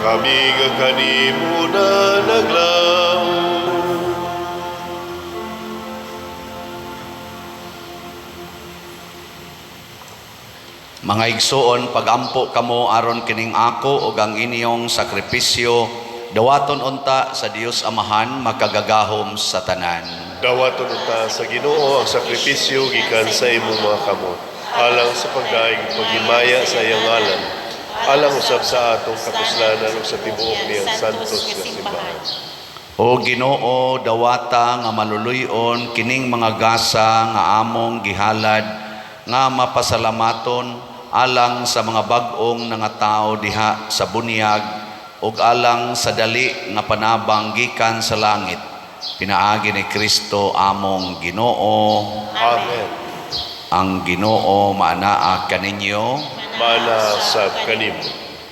kami nga kanimo na naglaom. Mga igsuon, pagampo kamo aron kining ako ug ang inyong sakripisyo dawaton unta sa Dios Amahan makagagahom sa tanan. Dawaton unta sa Ginoo ang sakripisyo gikan sa imong mga kamot, alang sa pagdaig ug paghimaya sa iyang ngalan, alang usab sa atong kapuslanan ug sa tibuok niyang santos nga simbahan. O Ginoo, dawata nga maluluy-on kining mga gasa nga among gihalad nga mapasalamaton alang sa mga bag-ong nangatao diha sa bunyag ug alang sa dali nga panabang gikan sa langit. Pinaagi ni Kristo among Ginoo. Amen. Ang Ginoo maanaa kaninyo, Mana sab kanimo.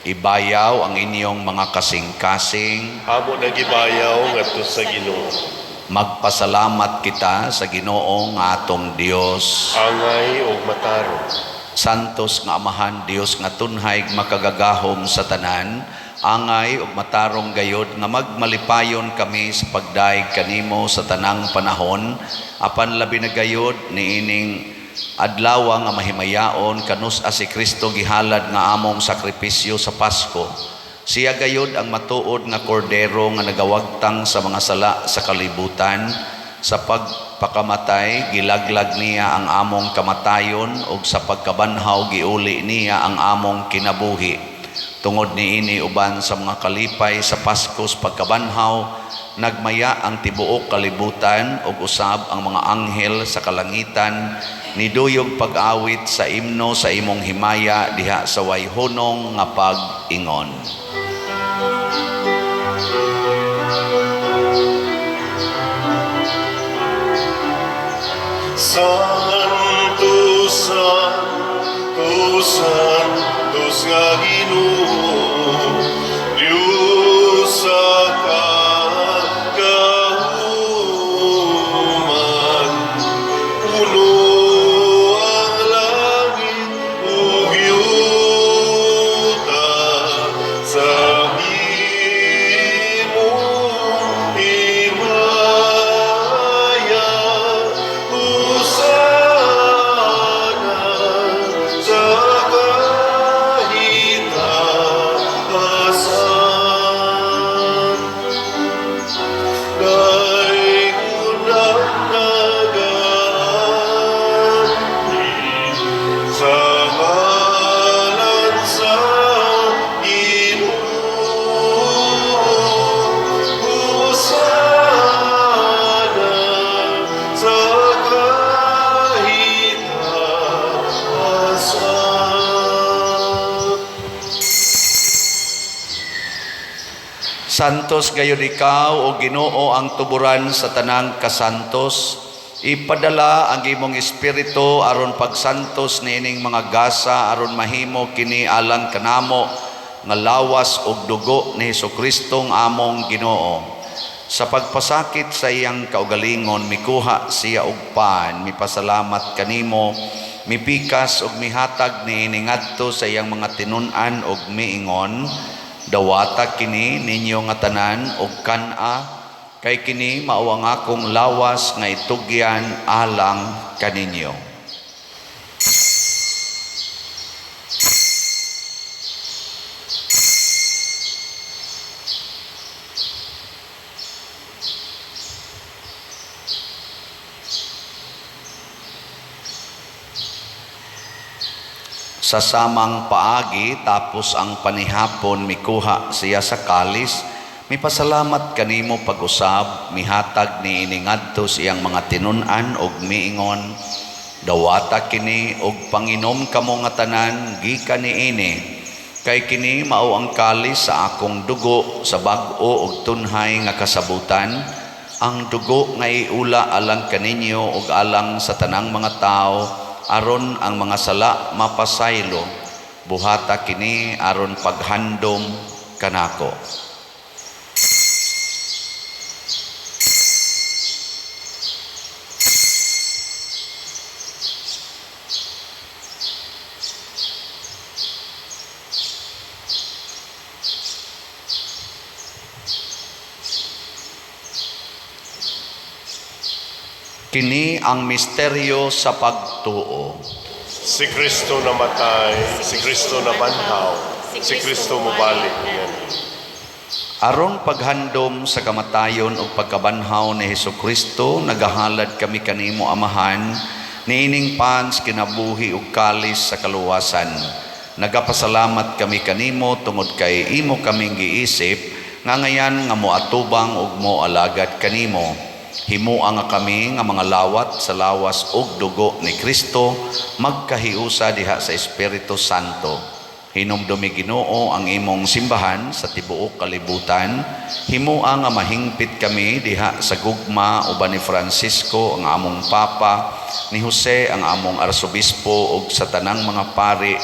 Ibayaw ang inyong mga kasing-kasing. Amo nagibayaw ngadto sa Ginoo. Magpasalamat kita sa Ginoo nga atong Dios. Angay og matarong. Santos nga Amahan, Dios nga tunhay makagagahom sa tanan, Angay ug matarong gayod nga magmalipayon kami sa pagdayeg kanimo sa tanang panahon, apan labi na gayod niining adlaw nga mahimayaon kanus-a si Kristo gihalad nga among sakripisyo sa Pasko. Siya gayod ang matuod nga kordero nga nagawagtang sa mga sala sa kalibutan. Sa pagpakamatay gilaglag niya ang among kamatayon ug sa pagkabanhaw giuli niya ang among kinabuhi. Tungod niini uban sa mga kalipay sa Pasko sa pagkabanhaw, nagmaya ang tibuok kalibutan ug usab ang mga anghel sa kalangitan niduyog pag-awit sa imno sa imong himaya diha sa way hunong nga pag-ingon. Santo, Santo, Santos nga Ginoo, Diyos sa kagahuman. Puno ang langit ug yuta sa imong himaya. Hosana sa kahitasan. Daygon ang nagaanhi sa ngalan sa Ginoo. Hosana sa kahitasan. Santos gayud ikaw, o Ginoo, ang tuburan sa tanang kasantos. Ipadala ang imong espiritu aron pagsantos niining mga gasa aron mahimo kini alang kanamo nga lawas ug dugo ni Hesukristo nga among Ginoo. Sa pagpasakit sa iyang kaugalingon, mikuha siya og pan, mipasalamat kanimo, mipikas ug mihatag niini ngadto sa iyang mga tinun-an ug miingon, "Dawata kini ninyo nga tanan ug kan-a, kay kini mao ang akong lawas nga itugyan alang kaninyo." Sa samang paagi, tapos ang panihapon, mikuha siya sa kalis, mipasalamat kanimo pag-usab, mihatag niini ngadto sa iyang mga tinun-an ug miingon, "Dawata kini ug panginom kamo nga tanan gikan niini, kay kini mao ang kalis sa akong dugo sa bag-o ug tunhay nga kasabutan, ang dugo nga iula alang kaninyo ug alang sa tanang mga tawo aron ang mga sala mapasaylo. Buhata kini aron paghandom kanako." Kini ang misteryo sa pagtuo. Si Kristo namatay, si Kristo nabanhaw, si Kristo mobalik. Yan. Aron paghandom sa kamatayon ug pagkabanhaw ni Hesukristo, nagahalad kami kanimo, Amahan, niining pans kinabuhi ug kalis sa kaluwasan. Nagapasalamat kami kanimo tungod kay imo kaming giisip nga ngayan nga moatubang ug moalagad kanimo. Himua nga kami nga mga lawat sa lawas ug dugo ni Kristo magkahiusa diha sa Espiritu Santo. Hinumdumi, Ginoo, ang imong simbahan sa tibuok kalibutan. Himua nga mahingpit kami diha sa gugma uban ni Francisco ang among Papa, ni Jose ang among Arsobispo ug sa tanang mga pari,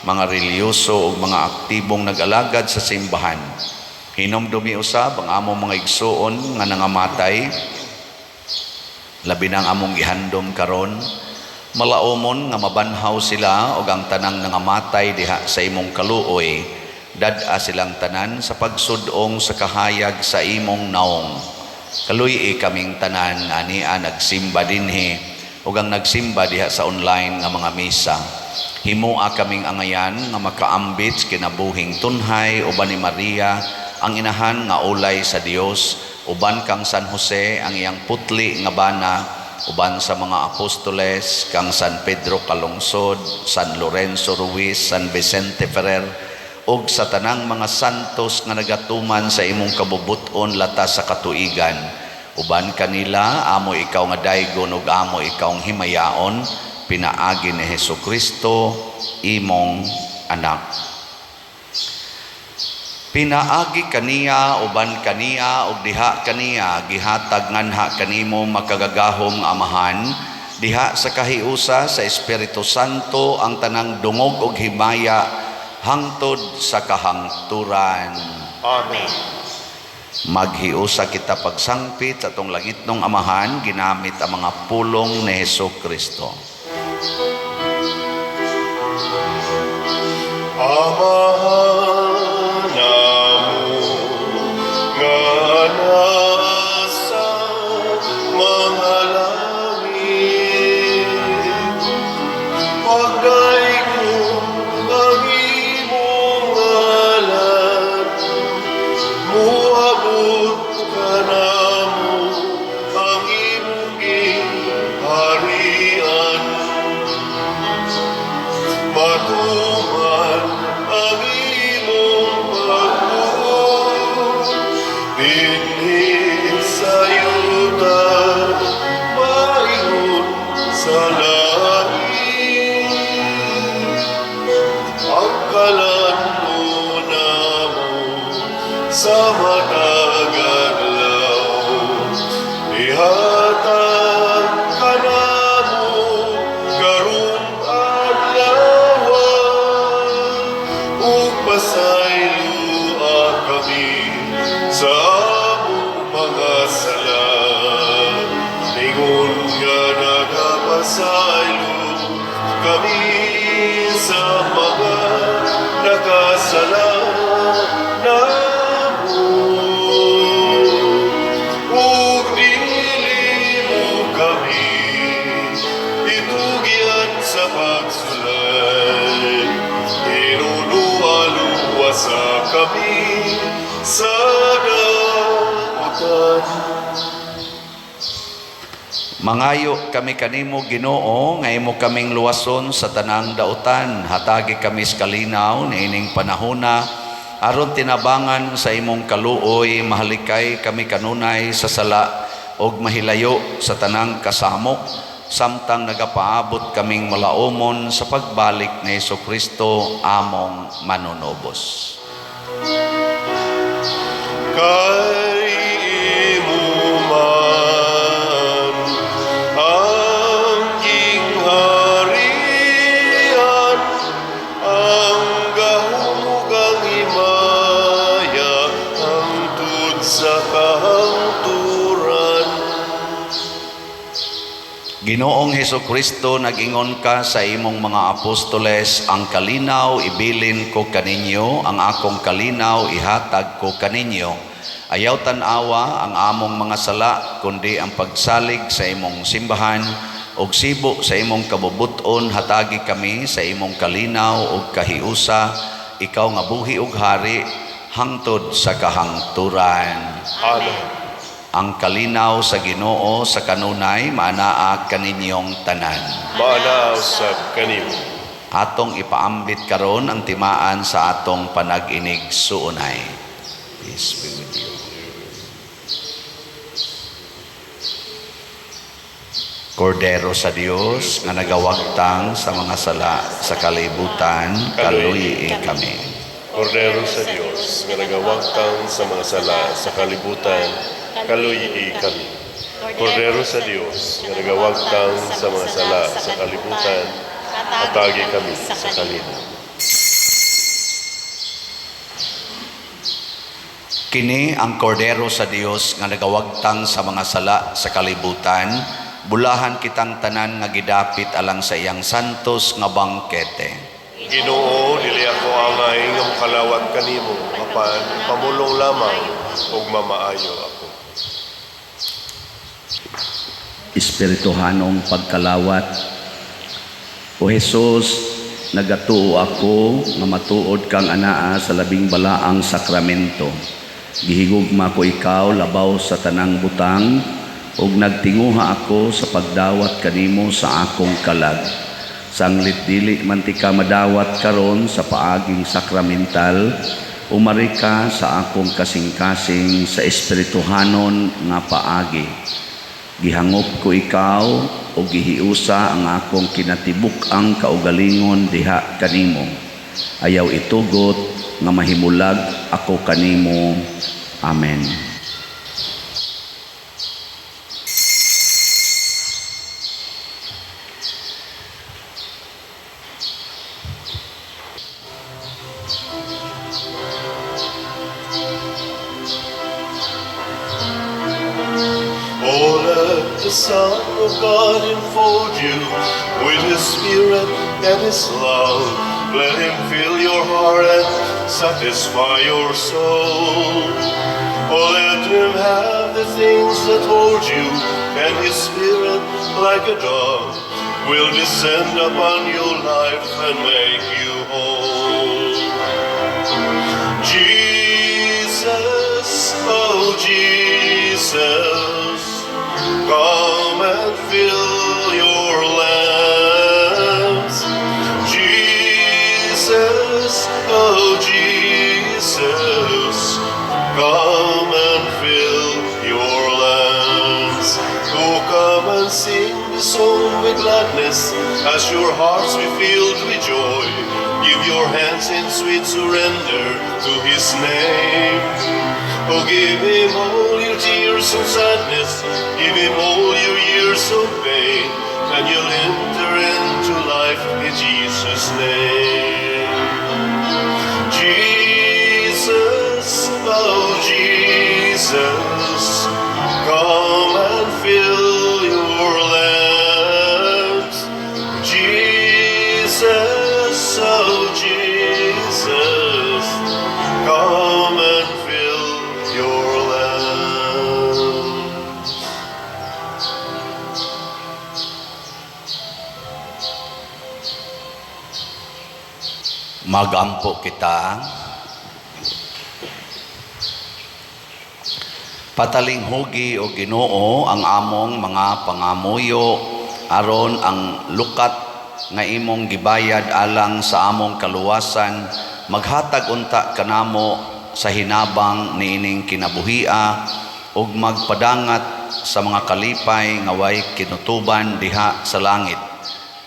mga relihiyoso ug mga aktibong nag-alagad sa simbahan. Hinumdumi usab ang among mga igsuon nga nangamatay, labi nang among gihandom karon, malaumon nga mabanhaw sila og ang tanang nangamatay diha sa imong kaluoy. Dad-a silang tanan sa pagsudong sa kahayag sa imong naong. Kaluy-i kaming tanan nga ania nagsimba dinhi ug ang nagsimba diha sa online nga mga misa. Himoa kaming angayan nga makaambit sa kinabuhing tunhay uban ni Maria, ang inahan nga ulay sa Dios, uban kang San Jose, ang iyang putli nga bana, uban sa mga apostoles, kang San Pedro Calungsod, San Lorenzo Ruiz, San Vicente Ferrer, ug sa tanang mga santos nga nagatuman sa imong kabubut-on latas sa katuigan. Uban kanila, amo ikaw nga daygon ug amo ikaw himayaon, pinaagi ni Hesus Kristo, imong anak. Pinaagi kaniya, uban kaniya, ug diha kaniya, gihatag nganha kanimo makagagahom nga Amahan, diha sa kahiusa sa Espiritu Santo, ang tanang dungog ug himaya hangtod sa kahangturan. Amen. Maghiusa kita pagsangpit sa atong langitnong Amahan ginamit ang mga pulong ni Hesus Kristo. Amahan namo nga nasa mga langit, pagdaygon ang imong ngalan, muabot kanamo ang imong gingharian. Matuman ang imong pagbuot dinhi sa yuta maingon sa langit. Ang kalan-on namo sa matag adlaw, ihatag kanamo karong adlaw, ug pasayloa kami sa among mga sala, ingon nga nagapasaylo kami sa mga nakasala namo. Ug dili mo kami itugyan sa pagsulay, hinuluwa-luwasa kami sa dautan. Mangayo kami kanimo, Ginoo, nga imo kaming luwason sa tanang dautan. Hatagi kami sa kalinaw niining panahona aron tinabangan sa imong kaluoy mahalikay kami kanunay sa sala ug mahilayo sa tanang kasamok, samtang nagapaabot kaming malaumon sa pagbalik ni Hesus Kristo among manunubos. Kay imo man ang gingharian, ang gahom ug ang himaya, hangtod sa kahangturan. Ginoong Heso Kristo, nag-ingon ka sa imong mga apostoles, "Ang kalinaw ibilin ko kaninyo, ang akong kalinaw ihatag ko kaninyo." Ayaw tan-awa ang among mga sala, kundi ang pagsalig sa imong simbahan, ug sibo sa imong kabubuton hatagi kami sa imong kalinaw ug kahiusa, ikaw nga buhi ug hari hangtod sa kahangturan. Amen. Ang kalinaw sa Ginoo sa kanunay maanaa kaninyong tanan. Maanaa usab kanimo. Atong ipaambit karon ang timaan sa atong panag-inig suunay. Peace be with you. Kordero sa Dios nga nagawagtang sa mga sala sa kalibutan, kaluyi kami. Kordero sa Dios nga nagawagtang sa mga sala sa kalibutan, kaluyi kami. Kordero sa Dios nga nagawagtang sa mga sala sa kalibutan, hatagi kami sa kalinaw. Kini ang Kordero sa Dios nga nagawagtang sa mga sala sa kalibutan, bulahan kitang tanan nga gidapit alang sa iyang santos nga bangkete. Ginoo, dili ako angay nga mokalawat kanimo, apan pamulong lamang ug mamaayo ako. Espirituhanong pagkalawat. O Hesus, nagatuo ako nga matuod kang anaa sa labing balaang sakramento. Gihigugma ko ikaw labaw sa tanang butang ug nagtinguha ako sa pagdawat kanimo sa akong kalag. Sanglit dili man tika madawat karon sa paaging sakramental, umari ka sa akong kasing-kasing sa espirituhanon nga paagi. Gihangop ko ikaw o gihiusa ang akong kinatibuk-ang kaugalingon diha kanimo. Ayaw itugot nga mahimulag ako kanimo. Amen. Oh, let the Son of God enfold you with His Spirit and His love. Let Him fill your heart and satisfy your soul. Oh, let Him have the things that hold you, and His Spirit, like a dove, will descend upon your life and make you whole. Jesus, oh Jesus, come and fill your lamps. Jesus, oh Jesus, come and fill your lamps. Oh, come and sing the song with gladness as your hearts be filled with joy. Give your hands in sweet surrender to His name. Oh, give Him all your tears of sadness, give Him all your years of pain, and you'll enter into life in Jesus' name. Jesus, oh Jesus, come and fill your lamps. Jesus, oh Jesus, come and fill your lamps. Magampo kita. Patalinghugi o Ginoo ang among mga pangamuyo aron ang lukat nga imong gibayad alang sa among kaluwasan maghatag unta kanamo sa hinabang niining kinabuhia ug magpadangat sa mga kalipay nga way kinutuban diha sa langit.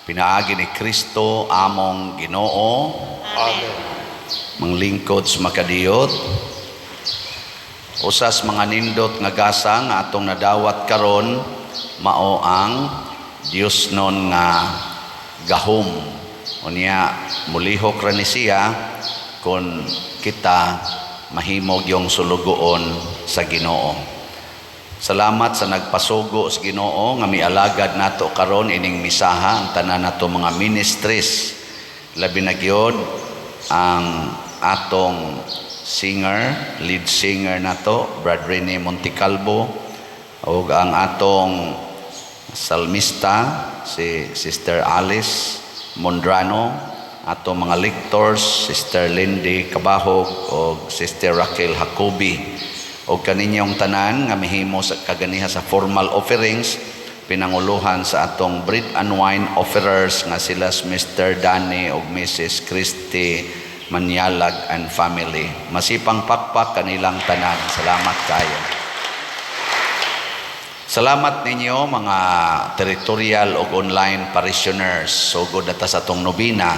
Pinaagi ni Kristo among Ginoo. Amen. Manglingkod sa makadiyot, usas mga nindot nga gasa nga atong nadawat karon mao ang Dios non nga gahom. Unya mulihok ra ni siya kon kita mahimog yung sulugoon sa Ginoo. Salamat sa nagpasugo sa Ginoo nga mialagad nato karon ining misaha ang tanan nato mga ministries. Labi na gyud ang atong singer, lead singer nato, Brad Rene Montecalvo, ug ang atong salmista si Sister Alice Mondrano, atong mga lectors, Sister Lindy Cabahog ug Sister Raquel Jacobi, ug kaninyong tanan nga mihimo sa kaganiha sa formal offerings, pinanguluhan sa atong bread and wine offerers nga sila Mr. Danny ug Mrs. Christy Manyalag and family. Masipang pakpak kanilang tanan. Salamat kayo. Salamat ninyo mga territorial ug online parishioners. Sugod na ta sa atong nobina.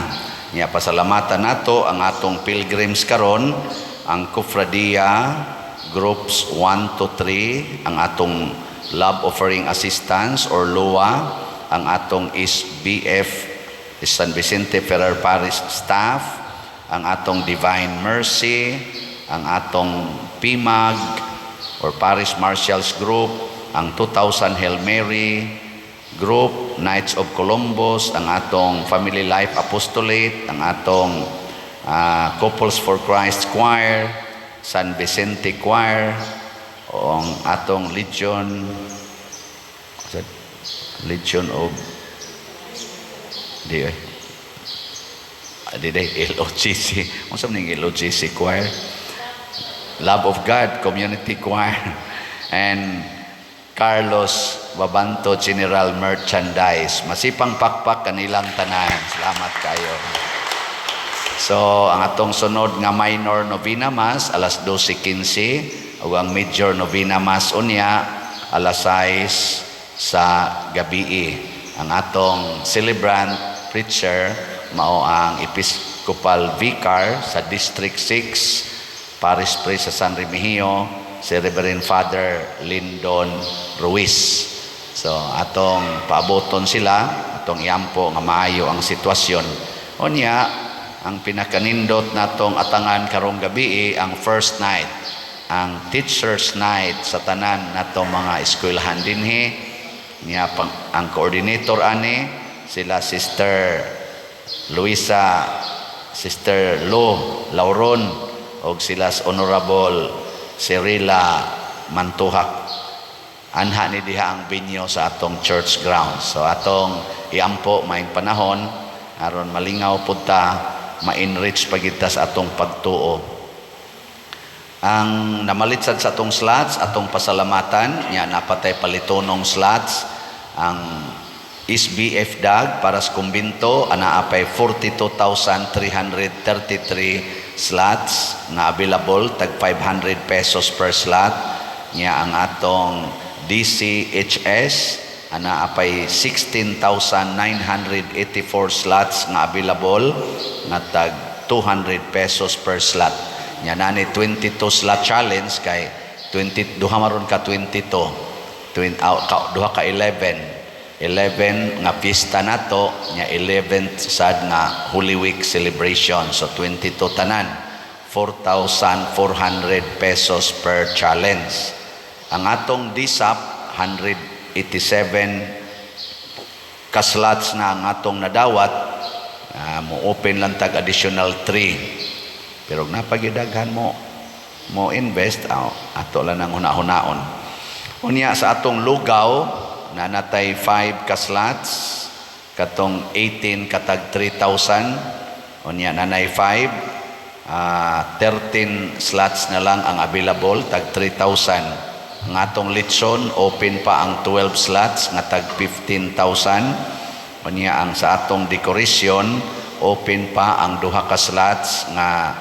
Nya pasalamatan nato ang atong pilgrims karon, ang Kofradia groups 1 to 3, ang atong Love Offering Assistance or LOA, ang atong SBF San Vicente Ferrer Parish staff, ang atong Divine Mercy, ang atong PIMAG or Parish Marshals Group, ang 2000 Hail Mary Group, Knights of Columbus, ang atong Family Life Apostolate, ang atong Couples for Christ Choir, San Vicente Choir, o ang atong Legion Legion of di eh di di LOGC. Unsa man ning LOGC choir? Love of God Community Choir and Carlos Babanto General Merchandise. Masipang pakpak kanilang tanan. Salamat kayo. So, ang atong sunod nga minor novena mass alas 12:15 ug ang major novena mass unya alas 6 sa gabii. Ang atong celebrant preacher mao ang Episcopal Vicar sa District 6, Parish Priest sa San Remigio, si Reverend Father Lyndon Ruiz. So atong paaboton sila, atong iampo nga maayo ang sitwasyon. Unya, ang pinakanindot natong atangan karong gabi ang first night, ang Teachers Night sa tanan natong mga eskwelahan dinhi. Niya pang, ang coordinator ani sila Sister Luisa, Sister Lo Lauron og sila Honorable Cyrilla Mantuhak. Anha ni diha ang venue sa atong church grounds. So atong iampo maayong panahon aron malingaw pud ta, ma-enrich pa kita sa atong pagtuo. Ang namalit sad sa atong slots, atong pasalamatan nya napatay palitonong slots. Ang SBF DAG para sa kumbinto anaa pay 42,333 slots nga available, tag 500 pesos per slot. Nya ang atong DCHS anaa pay 16,984 slots nga available nga tag 200 pesos per slot. Nya nani 22 slot challenge kay 20 duha maron ka 22 twin, ka, duha ka 11 11 nga pista nato, nya 11th sad nga Holy Week celebration, so 22 tanan, 4,400 pesos per challenge. Ang atong DSAP, 187 ka slots na ang atong nadawat. Mo open lang tag additional 3, pero napagidaghan mo mo invest, ato lang ang huna-hunaon. Unya sa atong lugaw nanatay 5 ka slots, katong 18 katag 3,000. Unya nanay 5, 13 slots na lang ang available, tag 3,000. Ang atong litson, open pa ang 12 slots nga tag 15,000. Unya ang sa atong decoration, open pa ang duha ka slots nga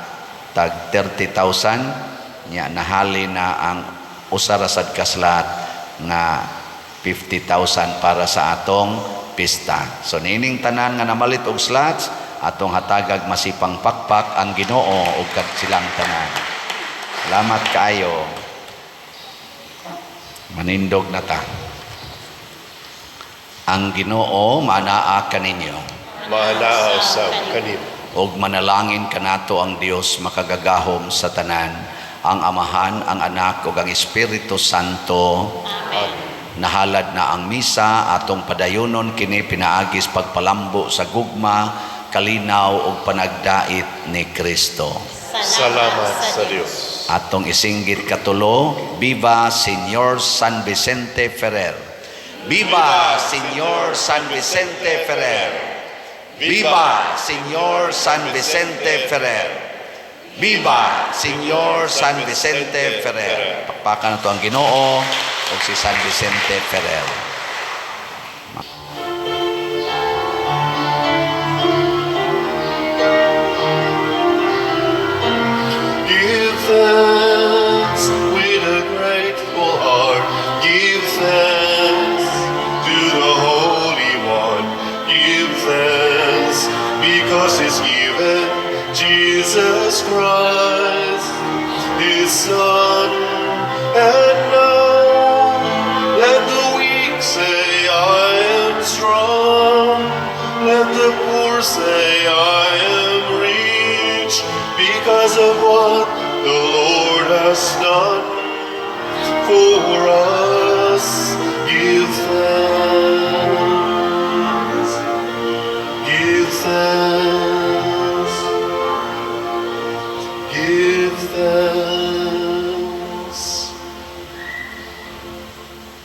tag 30,000. Nya nahali na ang usa ra sad ka slot nga 50,000 para sa atong pista. So nining tanan nga namalit og slots, atong hatagag masipang pakpak ang Ginoo ug kad silang tanan. Salamat kaayo. Manindog na ta. Ang Ginoo manaa kaninyo. Maanaa usab kanimo. Og manalangin kanato ang Dios makagagahom sa tanan, ang Amahan, ang Anak ug ang Espiritu Santo. Amen. Nahalad na ang misa, atong padayonon kini pinaagis pagpalambo sa gugma, kalinaw ug panagdait ni Kristo. Salamat sa Dios. Atong isinggit katulo, Viva Señor San Vicente Ferrer. Viva Señor San Vicente Ferrer. Viva Señor San Vicente Ferrer. Viva Señor San Vicente Ferrer. Pakpakan nato ang Ginoo ug si San Vicente Ferrer. Give thanks with a grateful heart. Give thanks to the Holy One. Give thanks because He's given Jesus Christ, His Son. And now let the weak say, "I am strong." Let the poor say, "I am rich," because of what the Lord has done for us. Give thanks. Give thanks.